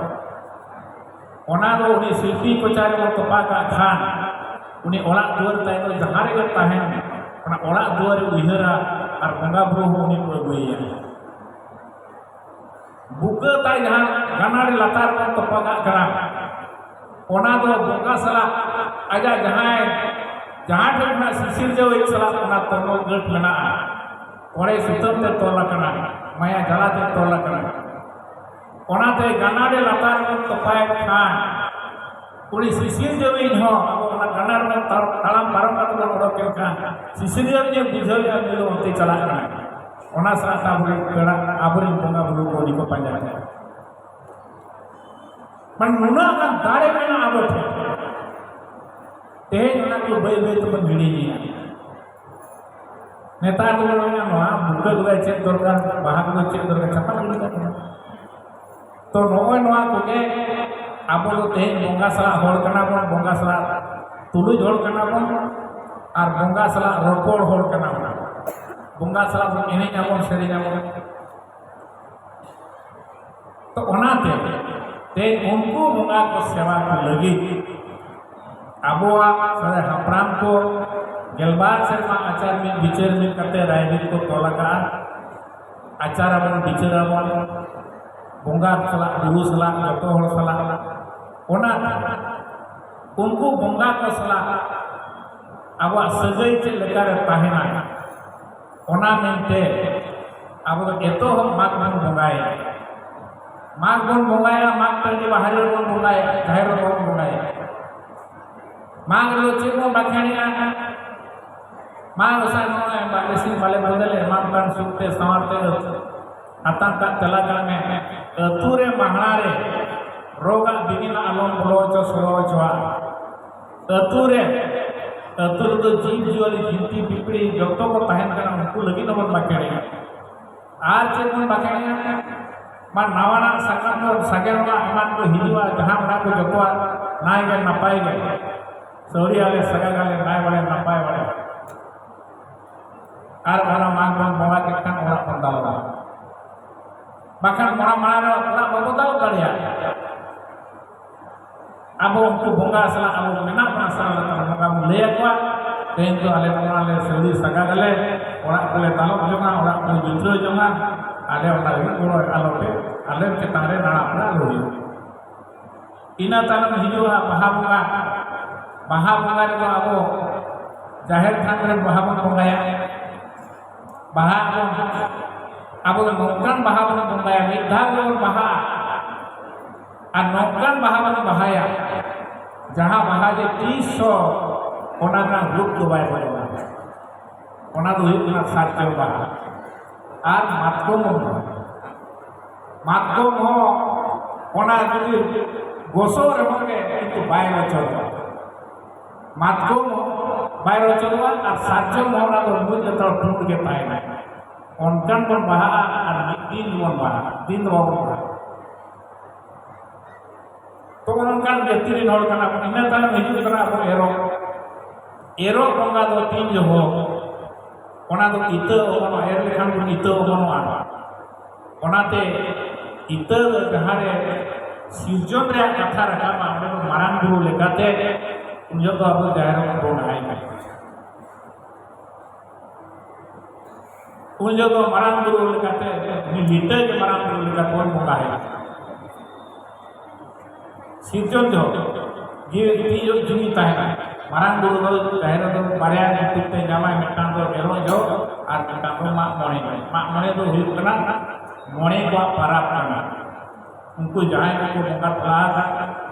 ᱚᱱᱟ ᱫᱚ ᱩᱱᱤ ᱥᱤᱞᱯᱤᱧ ᱠᱚᱪᱟ ᱨᱮᱵᱚᱱ ᱛᱚᱯᱟ ᱠᱟᱜ ᱠᱷᱟᱱ, ᱩᱱᱤ ᱚᱲᱟᱜ ᱫᱩᱣᱟᱹᱨ ᱛᱟᱭ ᱫᱚ ᱡᱟᱦᱟᱸ ᱨᱮᱜᱮ ᱛᱟᱦᱮᱱ, ᱚᱱᱟ ᱚᱲᱟᱜ ᱫᱩᱣᱟᱹᱨ ᱨᱮ ᱩᱭᱦᱟᱹᱨᱟ ᱟᱨ ᱵᱚᱸᱜᱟ ᱵᱩᱨᱩ ᱦᱚᱸ ᱩᱱᱤ ᱠᱚ ᱟᱹᱜᱩᱭᱮᱭᱟ᱾ ᱵᱩᱠᱟᱹ ᱛᱟᱭ ᱡᱟᱦᱟᱸ ᱜᱟᱱᱟᱰᱤ ᱞᱟᱛᱟᱨ ᱨᱮᱵᱚᱱ ᱛᱚᱯᱟ ᱠᱟᱜ ᱠᱟᱱᱟ, ᱚᱱᱟ ᱫᱚ ᱵᱚᱸᱜᱟ ᱥᱟᱞᱟᱜ ᱟᱡᱟᱜ ᱡᱟᱦᱟᱸᱭ, ᱡᱟᱦᱟᱸ ᱴᱷᱮᱱ ᱠᱷᱚᱱᱟᱜ ᱥᱤᱥᱤᱨ ᱡᱟᱹᱣᱤᱡ ᱥᱟᱞᱟᱜ ᱚᱱᱟ ᱛᱚᱞᱢᱚᱞ ᱜᱟᱹᱴ ᱢᱮᱱᱟᱜᱼᱟ, ᱚᱸᱰᱮ ᱥᱩᱛᱟᱹᱢ ᱛᱮ ᱛᱚᱞ ᱟᱠᱟᱱᱟ, ᱢᱟᱭᱟ ᱡᱟᱞᱟ ᱛᱮ ᱛᱚᱞ ᱟᱠᱟᱱᱟ᱾ ᱚᱱᱟᱛᱮ ᱜᱟᱱᱟᱰᱤ ᱞᱟᱛᱟᱨ ᱨᱮᱵᱚᱱ ᱛᱚᱯᱟᱭᱮᱫ ᱠᱷᱟᱱ, ᱩᱱᱤ ᱥᱤᱥᱤᱨ ᱡᱟᱹᱣᱤᱡ ᱦᱚᱸ ᱟᱵᱚ ᱚᱱᱟ ᱜᱟᱱᱟᱰᱤ ᱨᱮ ᱛᱟᱲ-, ᱛᱟᱲᱟᱢ ᱯᱟᱨᱚᱢ ᱠᱟᱛᱮ ᱵᱚᱱ ᱚᱰᱚᱠ ᱮᱱ ᱠᱷᱟᱱ, ᱥᱤᱥᱤᱨ ᱡᱟᱹᱣᱤᱡ ᱮ ᱵᱩᱡᱷᱟᱹᱣᱮᱫᱼᱟ, ᱩᱱᱤ ᱫᱚ ᱚᱱᱛᱮ ᱪᱟᱞᱟᱜ ᱠᱟᱱᱟ᱾ ᱚᱱᱟ ᱥᱟᱶᱛᱮ ᱟᱵᱚᱨᱮᱱ ᱯᱮᱲᱟ, ᱟᱵᱚᱨᱮᱱ ᱵᱚᱸᱜᱟ ᱵᱩᱨᱩ ᱠᱚ ᱩᱱᱤ ᱠᱚ ᱯᱟᱸᱡᱟ ᱠᱟᱭᱟ᱾ ᱢᱟᱱᱮ ᱱᱩᱱᱟᱹᱜ ᱜᱟᱱ ᱫᱟᱲᱮ ᱢᱮᱱᱟᱜᱼᱟ ᱟᱵᱚ ᱴᱷᱮᱱ᱾ ᱛᱮᱦᱮᱧ ᱚᱱᱟ ᱠᱚ ᱵᱟᱹᱭ ᱵᱟᱹᱭ ᱛᱮᱵᱚᱱ ᱦᱤᱲᱤᱧᱮᱜᱼᱟ᱾ ᱱᱮᱛᱟᱨ ᱫᱚ ᱱᱚᱣᱟ ᱵᱩᱠᱟᱹ ᱠᱚᱫᱚ ᱪᱮᱫ ᱫᱚᱨᱠᱟᱨ, ᱵᱟᱦᱟ ᱠᱚᱫᱚ ᱪᱮᱫ ᱫᱚᱨᱠᱟᱨ, ᱪᱟᱯᱟᱫ ᱜᱤᱰᱤ ᱠᱟᱜ ᱠᱟᱱᱟ᱾ ᱛᱚ ᱱᱚᱜᱼᱚᱭ ᱱᱚᱣᱟ ᱠᱚᱜᱮ ᱟᱵᱚ ᱫᱚ ᱛᱮᱦᱮᱧ ᱵᱚᱸᱜᱟ ᱥᱟᱞᱟᱜ ᱦᱚᱲ ᱠᱟᱱᱟ ᱵᱚᱱ, ᱵᱚᱸᱜᱟ ᱥᱟᱞᱟᱜ ᱛᱩᱞᱩᱡ ᱦᱚᱲ ᱠᱟᱱᱟ ᱵᱚᱱ, ᱟᱨ ᱵᱚᱸᱜᱟ ᱥᱟᱞᱟᱜ ᱨᱚᱯᱚᱲ ᱦᱚᱲ ᱠᱟᱱᱟ ᱵᱚᱱ᱾ ᱵᱚᱸᱜᱟ ᱥᱟᱞᱟᱜ ᱵᱚᱱ ᱮᱱᱮᱡ ᱟᱵᱚᱱ, ᱥᱮᱨᱮᱧ ᱟᱵᱚᱱ᱾ ᱛᱚ ᱚᱱᱟᱛᱮ ᱛᱮᱦᱮᱧ ᱩᱱᱠᱩ ᱵᱚᱸᱜᱟ ᱠᱚ ᱥᱮᱵᱟ ᱠᱚ ᱞᱟᱹᱜᱤᱫ ᱟᱵᱚᱣᱟᱜ ᱥᱮᱫᱟᱭ ᱦᱟᱯᱲᱟᱢ ᱠᱚ ᱜᱮᱞᱵᱟᱨ ᱥᱮᱨᱢᱟ ᱟᱪᱟᱨ ᱢᱤᱫ ᱵᱤᱪᱟᱹᱨ ᱢᱤᱫ ᱠᱟᱛᱮ ᱨᱟᱭᱨᱤᱛ ᱠᱚ ᱛᱚᱞ ᱟᱠᱟᱫᱼᱟ᱾ ᱟᱪᱟᱨ ᱟᱵᱚᱱ, ᱵᱤᱪᱟᱹᱨ ᱟᱵᱚᱱ, ᱵᱚᱸᱜᱟ ᱥᱟᱞᱟᱜ, ᱵᱩᱨᱩ ᱥᱟᱞᱟᱜ, ᱡᱚᱛᱚ ᱦᱚᱲ ᱥᱟᱞᱟᱜ᱾ ᱚᱱᱟ ᱩᱱᱠᱩ ᱵᱚᱸᱜᱟ ᱠᱚ ᱥᱟᱞᱟᱜ ᱟᱵᱚᱣᱟᱜ ᱥᱟᱹᱜᱟᱹᱭ ᱪᱮᱫ ᱞᱮᱠᱟᱨᱮ ᱛᱟᱦᱮᱱᱟ, ᱚᱱᱟ ᱢᱮᱱᱛᱮ ᱟᱵᱚ ᱫᱚ ᱮᱛᱚᱦᱚᱵ ᱢᱟᱜᱽ ᱵᱚᱱ ᱵᱚᱸᱜᱟᱭᱟ᱾ ᱢᱟᱜᱽ ᱵᱚᱱ ᱵᱚᱸᱜᱟᱭᱟ, ᱢᱟᱜᱽ ᱴᱟᱺᱰᱤ ᱵᱟᱦᱨᱮ ᱨᱮᱵᱚᱱ ᱵᱚᱸᱜᱟᱭᱟ, ᱡᱟᱦᱮᱨ ᱨᱮᱵᱚᱱ ᱵᱚᱸᱜᱟᱭᱟ᱾ ᱢᱟᱜᱽ ᱨᱮᱫᱚ ᱪᱮᱫ ᱵᱚᱱ ᱵᱟᱸᱠᱷᱮᱲᱮᱜᱼᱟ? ᱢᱟᱜᱽ ᱜᱚᱸᱥᱟᱭ ᱱᱚᱜᱼᱚᱭ ᱵᱟᱞᱮ ᱥᱤᱧ ᱵᱟᱞᱮ ᱵᱚᱫᱚᱞᱮ ᱮᱢᱟᱢ ᱠᱟᱱ ᱥᱩᱠ ᱛᱮ ᱥᱟᱶᱟᱨ ᱛᱮ ᱟᱹᱛ-, ᱟᱛᱟᱝ ᱠᱟᱜ ᱛᱮᱞᱟ ᱠᱟᱜ ᱢᱮ᱾ ᱟᱹᱛᱩ ᱨᱮ ᱢᱟᱦᱲᱟ ᱨᱮ ᱨᱳᱜᱽ ᱟᱜ ᱵᱤᱜᱷᱤᱱ ᱟᱞᱚᱢ ᱵᱚᱞᱚ ᱦᱚᱪᱚ, ᱥᱚᱲᱚ ᱦᱚᱪᱚᱣᱟᱜ᱾ ᱟᱹᱛᱩ ᱨᱮ, ᱟᱹᱛᱩ ᱨᱮᱫᱚ ᱡᱤᱵᱽ ᱡᱤᱭᱟᱹᱞᱤ, ᱡᱤᱱᱛᱤ ᱯᱤᱯᱤᱲᱤ ᱡᱚᱛᱚ ᱠᱚ ᱛᱟᱦᱮᱱ ᱠᱟᱱᱟ, ᱩᱱᱠᱩ ᱞᱟᱹᱜᱤᱫ ᱦᱚᱸᱵᱚᱱ ᱵᱟᱸᱠᱷᱮᱲᱮᱜᱼᱟ᱾ ᱟᱨ ᱪᱮᱫ ᱵᱚᱱ ᱵᱟᱸᱠᱷᱮᱲᱮᱜᱼᱟ? ᱢᱟ ᱱᱟᱣᱟᱱᱟᱜ ᱥᱟᱠᱟᱢ ᱫᱚ ᱥᱟᱜᱮᱱᱚᱜᱼᱟ, ᱮᱢᱟᱱ ᱠᱚ ᱦᱤᱡᱩᱜᱼᱟ, ᱡᱟᱦᱟᱸ ᱚᱱᱟ ᱠᱚ ᱡᱚᱛᱚᱣᱟᱜ ᱱᱟᱭ ᱜᱮ ᱱᱟᱯᱟᱭ ᱜᱮ, ᱥᱟᱹᱣᱲᱤ ᱟᱞᱮ ᱥᱟᱜᱟᱜ ᱟᱞᱮ ᱱᱟᱭ ᱵᱟᱲᱮ ᱱᱟᱯᱟᱭ ᱵᱟᱲᱮ᱾ ᱟᱨ ᱚᱱᱟ ᱢᱟᱜᱽ ᱵᱚᱱ ᱵᱚᱸᱜᱟ ᱠᱮᱫ ᱠᱷᱟᱱ ᱚᱲᱟᱜ ᱵᱚᱱ ᱫᱟᱞᱚᱵᱟ᱾ ᱵᱟᱠᱷᱟᱱ ᱚᱱᱟ ᱢᱟᱲᱟᱝ ᱨᱮ ᱚᱲᱟᱜ ᱵᱟᱵᱚ ᱫᱟᱞᱚᱵ ᱫᱟᱲᱮᱭᱟᱜᱼᱟ᱾ ᱟᱵᱚ ᱩᱱᱠᱩ ᱵᱚᱸᱜᱟ ᱥᱟᱞᱟᱜ ᱟᱵᱚ ᱢᱮᱱᱟᱜ ᱵᱚᱱᱟ, ᱥᱟᱞᱟᱜ ᱞᱮᱠᱟ ᱵᱚᱸᱜᱟ ᱵᱚᱱ ᱞᱟᱹᱭ ᱟᱠᱚᱣᱟ, ᱛᱮᱦᱮᱧ ᱫᱚ ᱟᱞᱮ ᱚᱱᱟ ᱞᱮ ᱥᱟᱹᱣᱲᱤ ᱥᱟᱜᱟᱜ ᱟᱞᱮ, ᱚᱲᱟᱜ ᱠᱚᱞᱮ ᱫᱟᱞᱚᱵ ᱡᱚᱝᱟ, ᱚᱲᱟᱜ ᱠᱚᱞᱮ ᱡᱩᱛᱨᱟᱹᱣ ᱡᱚᱝᱟ, ᱟᱞᱮ ᱚᱱᱟ ᱞᱟᱹᱜᱤᱫ ᱜᱚᱲᱚ ᱟᱞᱚᱯᱮ, ᱟᱞᱮ ᱪᱮᱛᱟᱱ ᱨᱮ ᱱᱟᱲᱟ ᱯᱮᱲᱟ ᱟᱞᱚ ᱦᱩᱭᱩᱜ᱾ ᱤᱱᱟᱹ ᱛᱟᱭᱱᱚᱢ ᱦᱤᱡᱩᱜᱼᱟ ᱵᱟᱦᱟ ᱵᱚᱸᱜᱟ᱾ ᱵᱟᱦᱟ ᱵᱚᱸᱜᱟ ᱨᱮᱫᱚ ᱟᱵᱚ ᱡᱟᱦᱮᱨ ᱛᱷᱟᱱ ᱨᱮ ᱵᱟᱦᱟ ᱵᱚᱱ ᱵᱚᱸᱜᱟᱭᱟ᱾ ᱵᱟᱦᱟ ᱵᱚᱱ, ᱟᱵᱚ ᱫᱚ ᱱᱚᱝᱠᱟᱱ ᱵᱟᱦᱟ ᱵᱚᱱ ᱵᱚᱸᱜᱟᱭᱟ, ᱢᱤᱫ ᱫᱷᱟᱣ ᱜᱮᱵᱚᱱ ᱵᱟᱦᱟᱜᱼᱟ᱾ ᱟᱨ ᱱᱚᱝᱠᱟᱱ ᱵᱟᱦᱟ ᱵᱚᱱ ᱵᱟᱦᱟᱭᱟ, ᱡᱟᱦᱟᱸ ᱵᱟᱦᱟ ᱡᱮ ᱛᱤᱥ ᱦᱚᱸ ᱚᱱᱟ ᱨᱮᱱᱟᱜ ᱨᱩᱯ ᱫᱚ ᱵᱟᱭ ᱵᱚᱫᱚᱞᱟ᱾ ᱚᱱᱟ ᱫᱚ ᱦᱩᱭᱩᱜ ᱠᱟᱱᱟ ᱥᱟᱨᱡᱚᱢ ᱵᱟᱦᱟ ᱟᱨ ᱢᱟᱛᱠᱚᱢ ᱵᱟᱦᱟ᱾ ᱢᱟᱛᱠᱚᱢ ᱦᱚᱸ ᱚᱱᱟ ᱡᱩᱫᱤ ᱜᱚᱥᱚ ᱨᱮᱦᱚᱸ ᱜᱮ ᱠᱤᱱᱛᱩ ᱵᱟᱭ ᱨᱚᱪᱚᱫᱚᱜᱼᱟ᱾ ᱢᱟᱛᱠᱚᱢ ᱦᱚᱸ ᱵᱟᱭ ᱨᱚᱪᱚᱫᱚᱜᱼᱟ ᱟᱨ ᱥᱟᱨᱡᱚᱢ ᱦᱚᱸ ᱚᱱᱟ ᱫᱚ ᱢᱩᱸᱡ ᱞᱮᱛᱟᱲ ᱯᱩᱸᱰ ᱜᱮ ᱛᱟᱦᱮᱱᱟ᱾ ᱚᱱᱠᱟᱱ ᱵᱚᱱ ᱵᱟᱦᱟᱜᱼᱟ ᱟᱨ ᱢᱤᱫ ᱫᱤᱱ ᱵᱚᱱ ᱵᱟᱦᱟᱜᱼᱟ, ᱫᱤᱱ ᱫᱚ ᱵᱟᱵᱚᱱ ᱵᱟᱦᱟᱜᱼᱟ᱾ ᱛᱚ ᱚᱱᱠᱟᱱ ᱡᱟᱹᱛᱤ ᱨᱮᱱ ᱦᱚᱲ ᱠᱟᱱᱟ ᱵᱚᱱ᱾ ᱤᱱᱟᱹ ᱛᱟᱭᱱᱚᱢ ᱦᱤᱡᱩᱜ ᱠᱟᱱᱟ ᱟᱵᱚ ᱮᱨᱚᱜ᱾ ᱮᱨᱚᱜ ᱵᱚᱸᱜᱟ ᱫᱚ ᱛᱤᱱ ᱡᱚᱦᱚᱜ, ᱚᱱᱟ ᱫᱚ ᱤᱛᱟᱹ ᱚᱢᱚᱱᱚᱜᱼᱟ, ᱮᱨ ᱞᱮᱠᱷᱟᱱ ᱵᱚᱱ ᱤᱛᱟᱹ ᱚᱢᱚᱱᱚᱜᱼᱟ᱾ ᱚᱱᱟᱛᱮ ᱤᱛᱟᱹ ᱡᱟᱦᱟᱸ ᱨᱮ ᱥᱤᱨᱡᱚᱱ ᱨᱮᱭᱟᱜ ᱠᱟᱛᱷᱟ ᱨᱟᱠᱟᱵᱼᱟ, ᱚᱸᱰᱮ ᱫᱚ ᱢᱟᱨᱟᱝ ᱵᱩᱨᱩ ᱞᱮᱠᱟᱛᱮ ᱩᱱ ᱡᱚᱦᱚᱜ ᱫᱚ ᱟᱵᱚ ᱡᱟᱦᱮᱨ ᱨᱮᱵᱚᱱ ᱵᱚᱸᱜᱟᱭ ᱠᱟᱱᱟ᱾ ᱩᱱ ᱡᱚᱦᱚᱜ ᱫᱚ ᱢᱟᱨᱟᱝ ᱵᱩᱨᱩ ᱞᱮᱠᱟᱛᱮ, ᱩᱱᱤ ᱢᱤᱫᱴᱟᱹᱝ ᱜᱮ ᱢᱟᱨᱟᱝ ᱵᱩᱨᱩ ᱞᱮᱠᱟ ᱵᱚᱱ ᱵᱚᱸᱜᱟᱭᱟ᱾ ᱥᱤᱨᱡᱚᱱ ᱡᱚᱦᱚᱜ ᱡᱤᱣᱤ ᱛᱤ ᱡᱚᱦᱚᱜ ᱡᱤᱣᱤ ᱛᱟᱦᱮᱱᱟ᱾ ᱢᱟᱨᱟᱝ ᱵᱩᱨᱩ ᱫᱚ ᱡᱟᱦᱮᱨ ᱨᱮᱫᱚ ᱵᱟᱨᱭᱟ ᱧᱩᱛᱩᱢ ᱛᱮ ᱧᱟᱢᱟᱭ, ᱢᱤᱫᱴᱟᱝ ᱫᱚ ᱮᱨᱚᱜ ᱡᱚᱦᱚᱜ ᱟᱨ ᱢᱤᱫᱴᱟᱝ ᱫᱚ ᱢᱟᱜ ᱢᱚᱬᱮ ᱡᱚᱦᱚᱜ᱾ ᱢᱟᱜ ᱢᱚᱬᱮ ᱫᱚ ᱦᱩᱭᱩᱜ ᱠᱟᱱᱟ ᱢᱚᱬᱮ ᱠᱚᱣᱟᱜ ᱯᱟᱨᱟᱵᱽ ᱠᱟᱱᱟ᱾ ᱩᱱᱠᱩ ᱡᱟᱦᱟᱸᱭ ᱠᱚᱠᱚ ᱵᱚᱸᱜᱟ ᱛᱟᱞᱟ ᱟᱠᱟᱫ,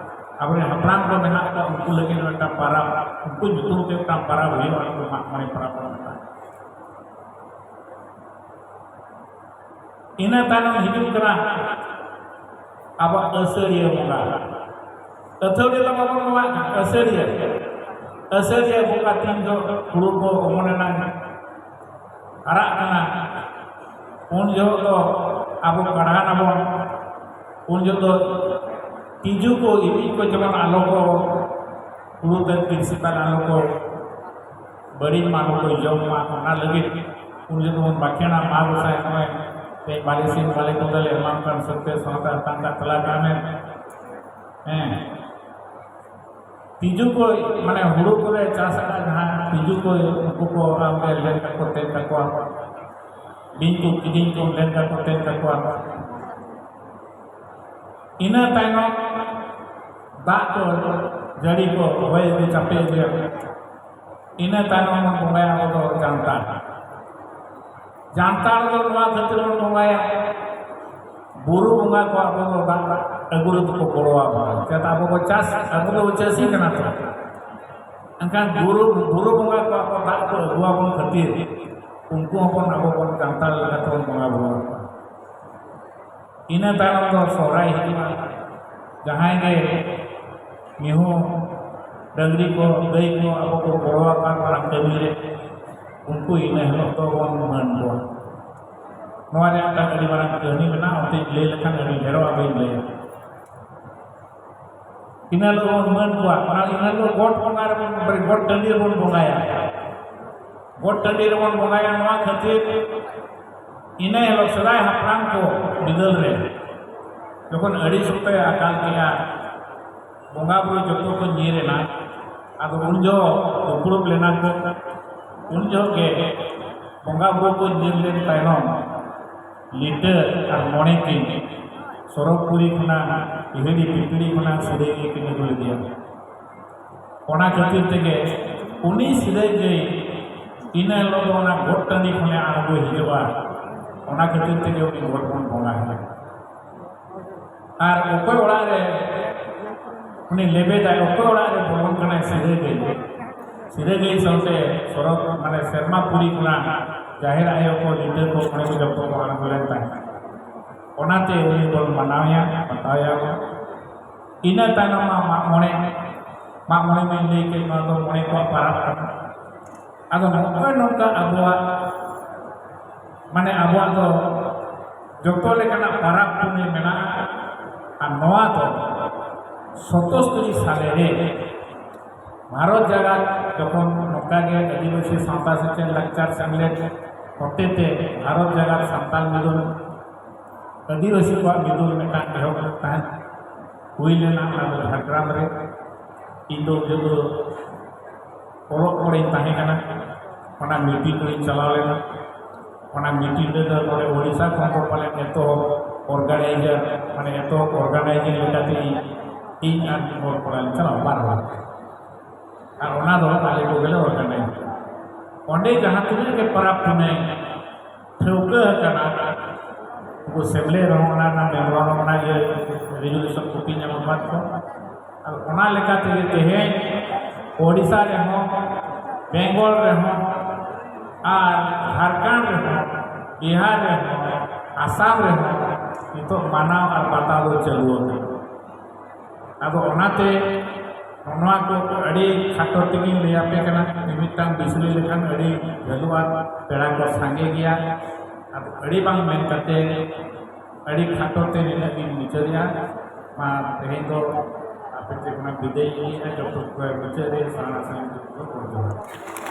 ᱟᱵᱚᱨᱮᱱ ᱦᱟᱯᱲᱟᱢ ᱠᱚ ᱢᱮᱱᱟᱜ ᱠᱚᱣᱟ, ᱩᱱᱠᱩ ᱞᱟᱹᱜᱤᱫ ᱢᱤᱫᱴᱟᱝ ᱯᱟᱨᱟᱵᱽ, ᱩᱱᱠᱩ ᱧᱩᱛᱩᱢ ᱛᱮ ᱢᱤᱫᱴᱟᱝ ᱯᱟᱨᱟᱵᱽ ᱦᱩᱭᱩᱜᱼᱟ, ᱩᱱᱠᱩ ᱢᱟᱜ ᱢᱚᱬᱮ ᱯᱟᱨᱟᱵᱽ ᱠᱚ ᱢᱮᱛᱟᱜᱼᱟ᱾ ᱤᱱᱟᱹ ᱛᱟᱭᱱᱚᱢ ᱦᱤᱡᱩᱜ ᱠᱟᱱᱟ ᱟᱵᱚᱣᱟᱜ ᱟᱹᱥᱟᱹᱲᱤᱭᱟᱹ ᱵᱚᱸᱜᱟ᱾ ᱟᱹᱛᱷᱟᱹᱲᱤ ᱫᱚ ᱵᱟᱵᱚᱱ ᱵᱚᱸᱜᱟᱜ ᱠᱟᱱᱟ, ᱟᱹᱥᱟᱹᱲᱤᱭᱟᱹ᱾ ᱟᱹᱥᱟᱹᱲᱤᱭᱟᱹ ᱵᱚᱸᱜᱟ ᱛᱤᱱ ᱡᱚᱦᱚᱜ ᱦᱩᱲᱩ ᱠᱚ ᱚᱢᱚᱱ ᱮᱱᱟ, ᱦᱟᱨᱟᱜ ᱠᱟᱱᱟ, ᱩᱱ ᱡᱚᱦᱚᱜ ᱫᱚ ᱟᱵᱚ ᱠᱟᱲᱦᱟᱱ ᱟᱵᱚᱱ, ᱩᱱ ᱡᱚᱦᱚᱜ ᱫᱚ ᱛᱤᱡᱩ ᱠᱚ, ᱤᱵᱤᱡ ᱠᱚ ᱡᱮᱢᱚᱱ ᱟᱞᱚ ᱠᱚ ᱦᱩᱲᱩ ᱛᱮ ᱛᱤᱨᱥᱤ ᱛᱟᱞ ᱟᱞᱚ ᱠᱚ ᱵᱟᱹᱲᱤᱡ ᱢᱟ, ᱟᱞᱚ ᱠᱚ ᱡᱚᱢ ᱢᱟ, ᱚᱱᱟ ᱞᱟᱹᱜᱤᱫ ᱩᱱ ᱡᱚᱦᱚᱜ ᱫᱚᱵᱚᱱ ᱵᱟᱠᱷᱮᱲᱟ, ᱢᱟ ᱜᱚᱸᱥᱟᱭ ᱱᱚᱜᱼᱚᱭ ᱛᱮ ᱵᱟᱞᱮ ᱥᱤᱢ ᱵᱟᱞᱮ ᱠᱚᱫᱚᱞᱮ ᱮᱢᱟᱢ ᱠᱟᱱ ᱥᱚᱛᱮ ᱥᱟᱶᱛᱮ ᱟᱛᱟᱝ ᱠᱟᱜ ᱛᱟᱞᱟ ᱠᱟᱜ ᱢᱮ᱾ ᱦᱮᱸ, ᱛᱤᱡᱩ ᱠᱚ, ᱢᱟᱱᱮ ᱦᱩᱲᱩ ᱠᱚᱞᱮ ᱪᱟᱥ ᱟᱠᱟᱫ ᱡᱟᱦᱟᱸ ᱛᱤᱡᱩ ᱠᱚ, ᱩᱱᱠᱩ ᱠᱚ ᱟᱢ ᱞᱮ ᱞᱮᱱ ᱠᱟᱠᱚ ᱛᱮᱱ ᱠᱟᱠᱚᱣᱟ, ᱵᱤᱧ ᱠᱚ ᱠᱤᱫᱤᱧ ᱠᱚ ᱞᱮᱱ ᱠᱟᱠᱚ ᱛᱮᱱ ᱠᱟᱠᱚᱣᱟ᱾ ᱤᱱᱟᱹ ᱛᱟᱭᱱᱚᱢ ᱫᱟᱜ ᱠᱚ ᱡᱟᱹᱲᱤ ᱠᱚ ᱦᱚᱭ ᱟᱹᱜᱩ ᱪᱟᱯᱮ ᱟᱹᱜᱩᱭᱟ᱾ ᱤᱱᱟᱹ ᱛᱟᱭᱱᱚᱢ ᱵᱚᱱ ᱵᱚᱸᱜᱟᱭᱟ ᱟᱵᱚ ᱫᱚ ᱡᱟᱱᱛᱷᱟᱲ᱾ ᱡᱟᱱᱛᱷᱟᱲ ᱫᱚ ᱱᱚᱣᱟ ᱠᱷᱟᱹᱛᱤᱨ ᱵᱚᱱ ᱵᱚᱸᱜᱟᱭᱟ, ᱵᱩᱨᱩ ᱵᱚᱸᱜᱟ ᱠᱚ ᱟᱵᱚ ᱫᱚ ᱫᱟᱜ ᱟᱹᱜᱩ ᱨᱮᱫᱚ ᱠᱚ ᱜᱚᱲᱚ ᱟᱵᱚᱱᱟ᱾ ᱪᱮᱫᱟᱜ ᱟᱵᱚ ᱵᱚ ᱪᱟᱥ, ᱟᱵᱚ ᱫᱚ ᱪᱟᱹᱥᱤ ᱠᱟᱱᱟ ᱛᱚ᱾ ᱮᱱᱠᱷᱟᱱ ᱵᱩᱨᱩ, ᱵᱩᱨᱩ ᱵᱚᱸᱜᱟ ᱠᱚ ᱟᱵᱚ ᱫᱟᱜ ᱠᱚ ᱟᱹᱜᱩ ᱟᱵᱚᱱ ᱠᱷᱟᱹᱛᱤᱨ ᱩᱱᱠᱩ ᱦᱚᱸᱵᱚᱱ, ᱟᱵᱚ ᱵᱚᱱ ᱡᱟᱱᱛᱷᱟᱲ ᱞᱮᱠᱟᱛᱮ ᱵᱚᱱ ᱵᱚᱸᱜᱟ ᱵᱩᱨᱩ ᱟᱠᱚᱣᱟ᱾ ᱤᱱᱟᱹ ᱛᱟᱭᱚᱢ ᱫᱚ ᱥᱚᱦᱨᱟᱭ ᱦᱤᱡᱩᱜᱼᱟ᱾ ᱡᱟᱦᱟᱸᱭ ᱜᱮ ᱢᱤᱦᱩ ᱰᱟᱹᱝᱨᱤ ᱠᱚ, ᱜᱟᱹᱭ ᱠᱚ ᱟᱵᱚ ᱠᱚ ᱜᱚᱲᱚ ᱟᱠᱟᱫ ᱵᱚᱱᱟ ᱠᱟᱹᱢᱤ ᱨᱮ, ᱩᱱᱠᱩ ᱤᱱᱟᱹ ᱦᱤᱞᱳᱜ ᱫᱚᱵᱚᱱ ᱢᱟᱹᱱ ᱠᱚᱣᱟ᱾ ᱱᱚᱣᱟ ᱨᱮᱭᱟᱜ ᱢᱤᱫᱴᱟᱝ ᱟᱹᱰᱤ ᱢᱟᱨᱟᱝ ᱠᱟᱹᱦᱱᱤ ᱢᱮᱱᱟᱜᱼᱟ, ᱚᱱᱛᱮᱧ ᱞᱟᱹᱭ ᱞᱮᱠᱷᱟᱱ ᱟᱹᱰᱤ ᱰᱷᱮᱨᱚᱜᱼᱟ, ᱵᱟᱹᱧ ᱞᱟᱹᱭᱟ᱾ ᱤᱱᱟᱹ ᱦᱤᱞᱳᱜ ᱵᱚᱱ ᱢᱟᱹᱱ ᱠᱚᱣᱟ, ᱚᱱᱟ ᱤᱱᱟᱹ ᱦᱤᱞᱳᱜ ᱜᱚᱴ ᱵᱚᱸᱜᱟ ᱨᱮᱵᱚᱱ, ᱜᱚᱴ ᱴᱟᱺᱰᱤ ᱨᱮᱵᱚᱱ ᱵᱚᱸᱜᱟᱭᱟ᱾ ᱜᱚᱴ ᱴᱟᱺᱰᱤ ᱨᱮᱵᱚᱱ ᱵᱚᱸᱜᱟᱭᱟ, ᱱᱚᱣᱟ ᱠᱷᱟᱹᱛᱤᱨ ᱤᱱᱟᱹ ᱦᱤᱞᱳᱜ ᱥᱮᱫᱟᱭ ᱦᱟᱯᱲᱟᱢ ᱠᱚ ᱵᱤᱫᱟᱹᱞ ᱨᱮ ᱡᱚᱠᱷᱚᱱ ᱟᱹᱰᱤ ᱥᱚᱠᱛᱚᱭ ᱟᱠᱟᱞ ᱠᱮᱜᱼᱟ, ᱵᱚᱸᱜᱟ ᱵᱩᱨᱩ ᱡᱚᱛᱚ ᱠᱚ ᱧᱤᱨ ᱮᱱᱟ᱾ ᱟᱫᱚ ᱩᱱ ᱡᱚᱦᱚᱜ ᱫᱩᱯᱲᱩᱵ ᱞᱮᱱᱟ ᱠᱚ, ᱩᱱ ᱡᱚᱦᱚᱜ ᱜᱮ ᱵᱚᱸᱜᱟ ᱵᱩᱨᱩ ᱠᱚ ᱧᱤᱨ ᱞᱮᱱ ᱛᱟᱭᱱᱚᱢ ᱞᱤᱴᱟᱹ ᱟᱨ ᱢᱚᱬᱮ ᱠᱤᱱ ᱥᱚᱨᱚᱜᱽᱯᱩᱨᱤ ᱠᱷᱚᱱᱟᱜ ᱯᱤᱦᱟᱹᱲᱤ ᱯᱤᱯᱤᱲᱤ ᱠᱷᱚᱱᱟᱜ ᱥᱤᱨᱟᱹᱭ ᱠᱤᱱ ᱟᱹᱜᱩ ᱞᱮᱫᱮᱭᱟ᱾ ᱚᱱᱟ ᱠᱷᱟᱹᱛᱤᱨ ᱛᱮᱜᱮ ᱩᱱᱤ ᱥᱤᱨᱟᱹᱭ ᱜᱟᱹᱭ ᱤᱱᱟᱹ ᱦᱤᱞᱳᱜ ᱫᱚ ᱚᱱᱟ ᱜᱚᱴ ᱴᱟᱺᱰᱤ ᱠᱷᱚᱱᱮ ᱟᱬᱜᱚ ᱦᱤᱡᱩᱜᱼᱟ᱾ ᱚᱱᱟ ᱠᱷᱟᱹᱛᱤᱨ ᱛᱮᱜᱮ ᱩᱱᱤ ᱜᱚᱴ ᱵᱚᱱ ᱵᱚᱸᱜᱟᱭᱟ᱾ ᱟᱨ ᱚᱠᱚᱭ ᱚᱲᱟᱜ ᱨᱮ ᱩᱱᱤ ᱞᱮᱵᱮᱫᱟᱭ, ᱚᱠᱚᱭ ᱚᱲᱟᱜ ᱨᱮ ᱵᱚᱞᱚᱱ ᱠᱟᱱᱟᱭ ᱥᱤᱨᱟᱹ ᱜᱟᱹᱭ, ᱥᱤᱨᱟᱹ ᱜᱟᱹᱭ ᱥᱟᱶᱛᱮ ᱥᱚᱨᱚᱜᱽ, ᱢᱟᱱᱮ ᱥᱮᱨᱢᱟ ᱯᱩᱨᱤ ᱠᱷᱚᱱᱟᱜ ᱡᱟᱦᱮᱨ ᱟᱭᱳ ᱠᱚ, ᱞᱤᱴᱟᱹ ᱠᱚ, ᱢᱚᱬᱮ ᱠᱚ ᱡᱚᱛᱚ ᱠᱚ ᱟᱬᱜᱚ ᱞᱮᱱ ᱛᱟᱦᱮᱸᱫ᱾ ᱚᱱᱟᱛᱮ ᱩᱱᱤ ᱵᱚᱱ ᱢᱟᱱᱟᱣᱮᱭᱟ, ᱵᱟᱛᱟᱣᱮᱭᱟ ᱵᱚᱱ᱾ ᱤᱱᱟᱹ ᱛᱟᱭᱱᱚᱢ ᱢᱟ ᱢᱟᱜ ᱢᱚᱬᱮ, ᱢᱟᱜ ᱢᱚᱬᱮ ᱢᱟᱧ ᱞᱟᱹᱭ ᱠᱮᱫ, ᱱᱚᱣᱟ ᱫᱚ ᱢᱚᱬᱮ ᱠᱚᱣᱟᱜ ᱯᱟᱨᱟᱵᱽ ᱠᱟᱱᱟ᱾ ᱟᱫᱚ ᱱᱚᱜᱼᱚᱭ ᱱᱚᱝᱠᱟ ᱟᱵᱚᱣᱟᱜ, ᱢᱟᱱᱮ ᱟᱵᱚᱣᱟᱜ ᱫᱚ ᱡᱚᱛᱚ ᱞᱮᱠᱟᱱᱟᱜ ᱯᱟᱨᱟᱵᱽ ᱯᱩᱱᱟᱹᱭ ᱢᱮᱱᱟᱜᱼᱟ᱾ ᱟᱨ ᱱᱚᱣᱟ ᱫᱚ ᱥᱚᱛᱚᱥᱛᱚᱨᱤ ᱥᱟᱞᱮ ᱨᱮ ᱵᱷᱟᱨᱚᱛ ᱡᱟᱠᱟᱛ ᱡᱚᱠᱷᱚᱱ ᱱᱚᱝᱠᱟ ᱜᱮ ᱟᱹᱫᱤᱵᱟᱹᱥᱤ ᱥᱟᱶᱛᱟ ᱥᱮᱪᱮᱫ ᱞᱟᱠᱪᱟᱨ ᱥᱮᱢᱞᱮᱫ ᱦᱚᱛᱮᱛᱮ ᱵᱷᱟᱨᱚᱛ ᱡᱟᱠᱟᱛ ᱥᱟᱱᱛᱟᱲ ᱢᱤᱫᱩᱱ, ᱟᱹᱫᱤᱵᱟᱹᱥᱤ ᱠᱚᱣᱟᱜ ᱢᱤᱫᱩᱱ ᱢᱤᱫᱴᱟᱝ ᱮᱦᱚᱵ ᱞᱮᱫ ᱛᱟᱦᱮᱸᱫ, ᱦᱩᱭ ᱞᱮᱱᱟ, ᱚᱱᱟ ᱫᱚ ᱡᱷᱟᱲᱜᱨᱟᱢ ᱨᱮ᱾ ᱤᱧ ᱫᱚ ᱩᱱ ᱡᱚᱦᱚᱜ ᱫᱚ ᱚᱞᱚᱜ ᱠᱚᱲᱟᱧ ᱛᱟᱦᱮᱸ ᱠᱟᱱᱟ᱾ ᱚᱱᱟ ᱢᱤᱴᱤᱝ ᱨᱤᱧ ᱪᱟᱞᱟᱣ ᱞᱮᱱᱟ᱾ ᱚᱱᱟ ᱢᱤᱴᱤᱝ ᱨᱮᱫᱚ ᱱᱚᱰᱮ ᱳᱰᱤᱥᱟ ᱠᱷᱚᱱ ᱫᱚ ᱯᱟᱞᱮᱱ ᱮᱛᱚᱦᱚᱵ ᱚᱨᱜᱟᱱᱟᱭᱡᱟᱨ, ᱢᱟᱱᱮ ᱮᱛᱚᱦᱚᱵ ᱚᱨᱜᱟᱱᱟᱭᱡᱤᱝ ᱞᱮᱠᱟᱛᱮ ᱤᱧ, ᱤᱧ ᱟᱨ ᱢᱤᱫ ᱦᱚᱲ ᱠᱚᱲᱟ ᱞᱮ ᱪᱟᱞᱟᱣ, ᱵᱟᱨ ᱦᱚᱲ᱾ ᱟᱨ ᱚᱱᱟ ᱫᱚ ᱟᱞᱮ ᱠᱚᱜᱮ ᱞᱮ ᱚᱨᱜᱟᱱᱟᱭᱤᱡᱽ ᱠᱮᱫᱟ᱾ ᱚᱸᱰᱮ ᱡᱟᱦᱟᱸ ᱛᱤᱱᱟᱹᱜ ᱜᱮ ᱯᱟᱨᱟᱵᱽ ᱯᱩᱱᱟᱹᱭ ᱴᱷᱟᱹᱣᱠᱟᱹ ᱟᱠᱟᱱᱟ, ᱩᱱᱠᱩ ᱥᱮᱢᱞᱮᱫ ᱨᱮᱦᱚᱸ ᱚᱱᱟ ᱨᱮᱱᱟᱜ ᱢᱮᱢᱳᱨᱟᱱᱰᱟᱢ, ᱚᱱᱟ ᱤᱭᱟᱹ ᱨᱮᱡᱩᱞᱮᱥᱚᱱ ᱠᱚᱯᱤ ᱧᱟᱢ ᱟᱠᱟᱫ ᱠᱚ᱾ ᱟᱨ ᱚᱱᱟ ᱞᱮᱠᱟ ᱛᱮᱜᱮ ᱛᱮᱦᱮᱧ ᱳᱰᱤᱥᱟ ᱨᱮᱦᱚᱸ, ᱵᱮᱝᱜᱚᱞ ᱨᱮᱦᱚᱸ, ᱟᱨ ᱡᱷᱟᱲᱠᱷᱚᱸᱰ ᱨᱮᱦᱚᱸ, ᱵᱤᱦᱟᱨ ᱨᱮᱦᱚᱸ, ᱟᱥᱟᱢ ᱨᱮᱦᱚᱸ ᱱᱤᱛᱚᱜ ᱢᱟᱱᱟᱣ ᱟᱨ ᱵᱟᱛᱟᱣ ᱫᱚ ᱪᱟᱹᱞᱩ ᱟᱠᱟᱱᱟ᱾ ᱟᱫᱚ ᱚᱱᱟᱛᱮ ᱱᱚᱣᱟ ᱠᱚ ᱟᱹᱰᱤ ᱠᱷᱟᱴᱚ ᱛᱮᱜᱮᱧ ᱞᱟᱹᱭ ᱟᱯᱮ ᱠᱟᱱᱟ᱾ ᱢᱤᱢᱤᱫᱴᱟᱝ ᱵᱤᱥᱲᱤ ᱞᱮᱠᱷᱟᱱ ᱟᱹᱰᱤ ᱜᱷᱟᱹᱞᱩᱜᱼᱟ, ᱯᱮᱲᱟ ᱠᱚ ᱥᱟᱸᱜᱮ ᱜᱮᱭᱟ᱾ ᱟᱫᱚ ᱟᱹᱰᱤ ᱵᱟᱝ ᱢᱮᱱ ᱠᱟᱛᱮ ᱟᱹᱰᱤ ᱠᱷᱟᱴᱚ ᱛᱮ ᱱᱤᱱᱟᱹᱜ ᱜᱤᱧ ᱢᱩᱪᱟᱹᱫᱮᱜᱼᱟ᱾ ᱢᱟ ᱛᱮᱦᱮᱧ ᱫᱚ ᱟᱯᱮ ᱴᱷᱮᱱ ᱠᱷᱚᱱᱟᱜ ᱵᱤᱫᱟᱹᱭ ᱤᱧ ᱞᱟᱹᱭᱮᱜᱼᱟ᱾ ᱡᱚᱛᱚ ᱠᱚ ᱢᱩᱪᱟᱹᱫ ᱨᱮ ᱥᱟᱱᱟᱢ ᱥᱟᱱᱟᱢ ᱠᱚ ᱡᱚᱦᱟᱨ᱾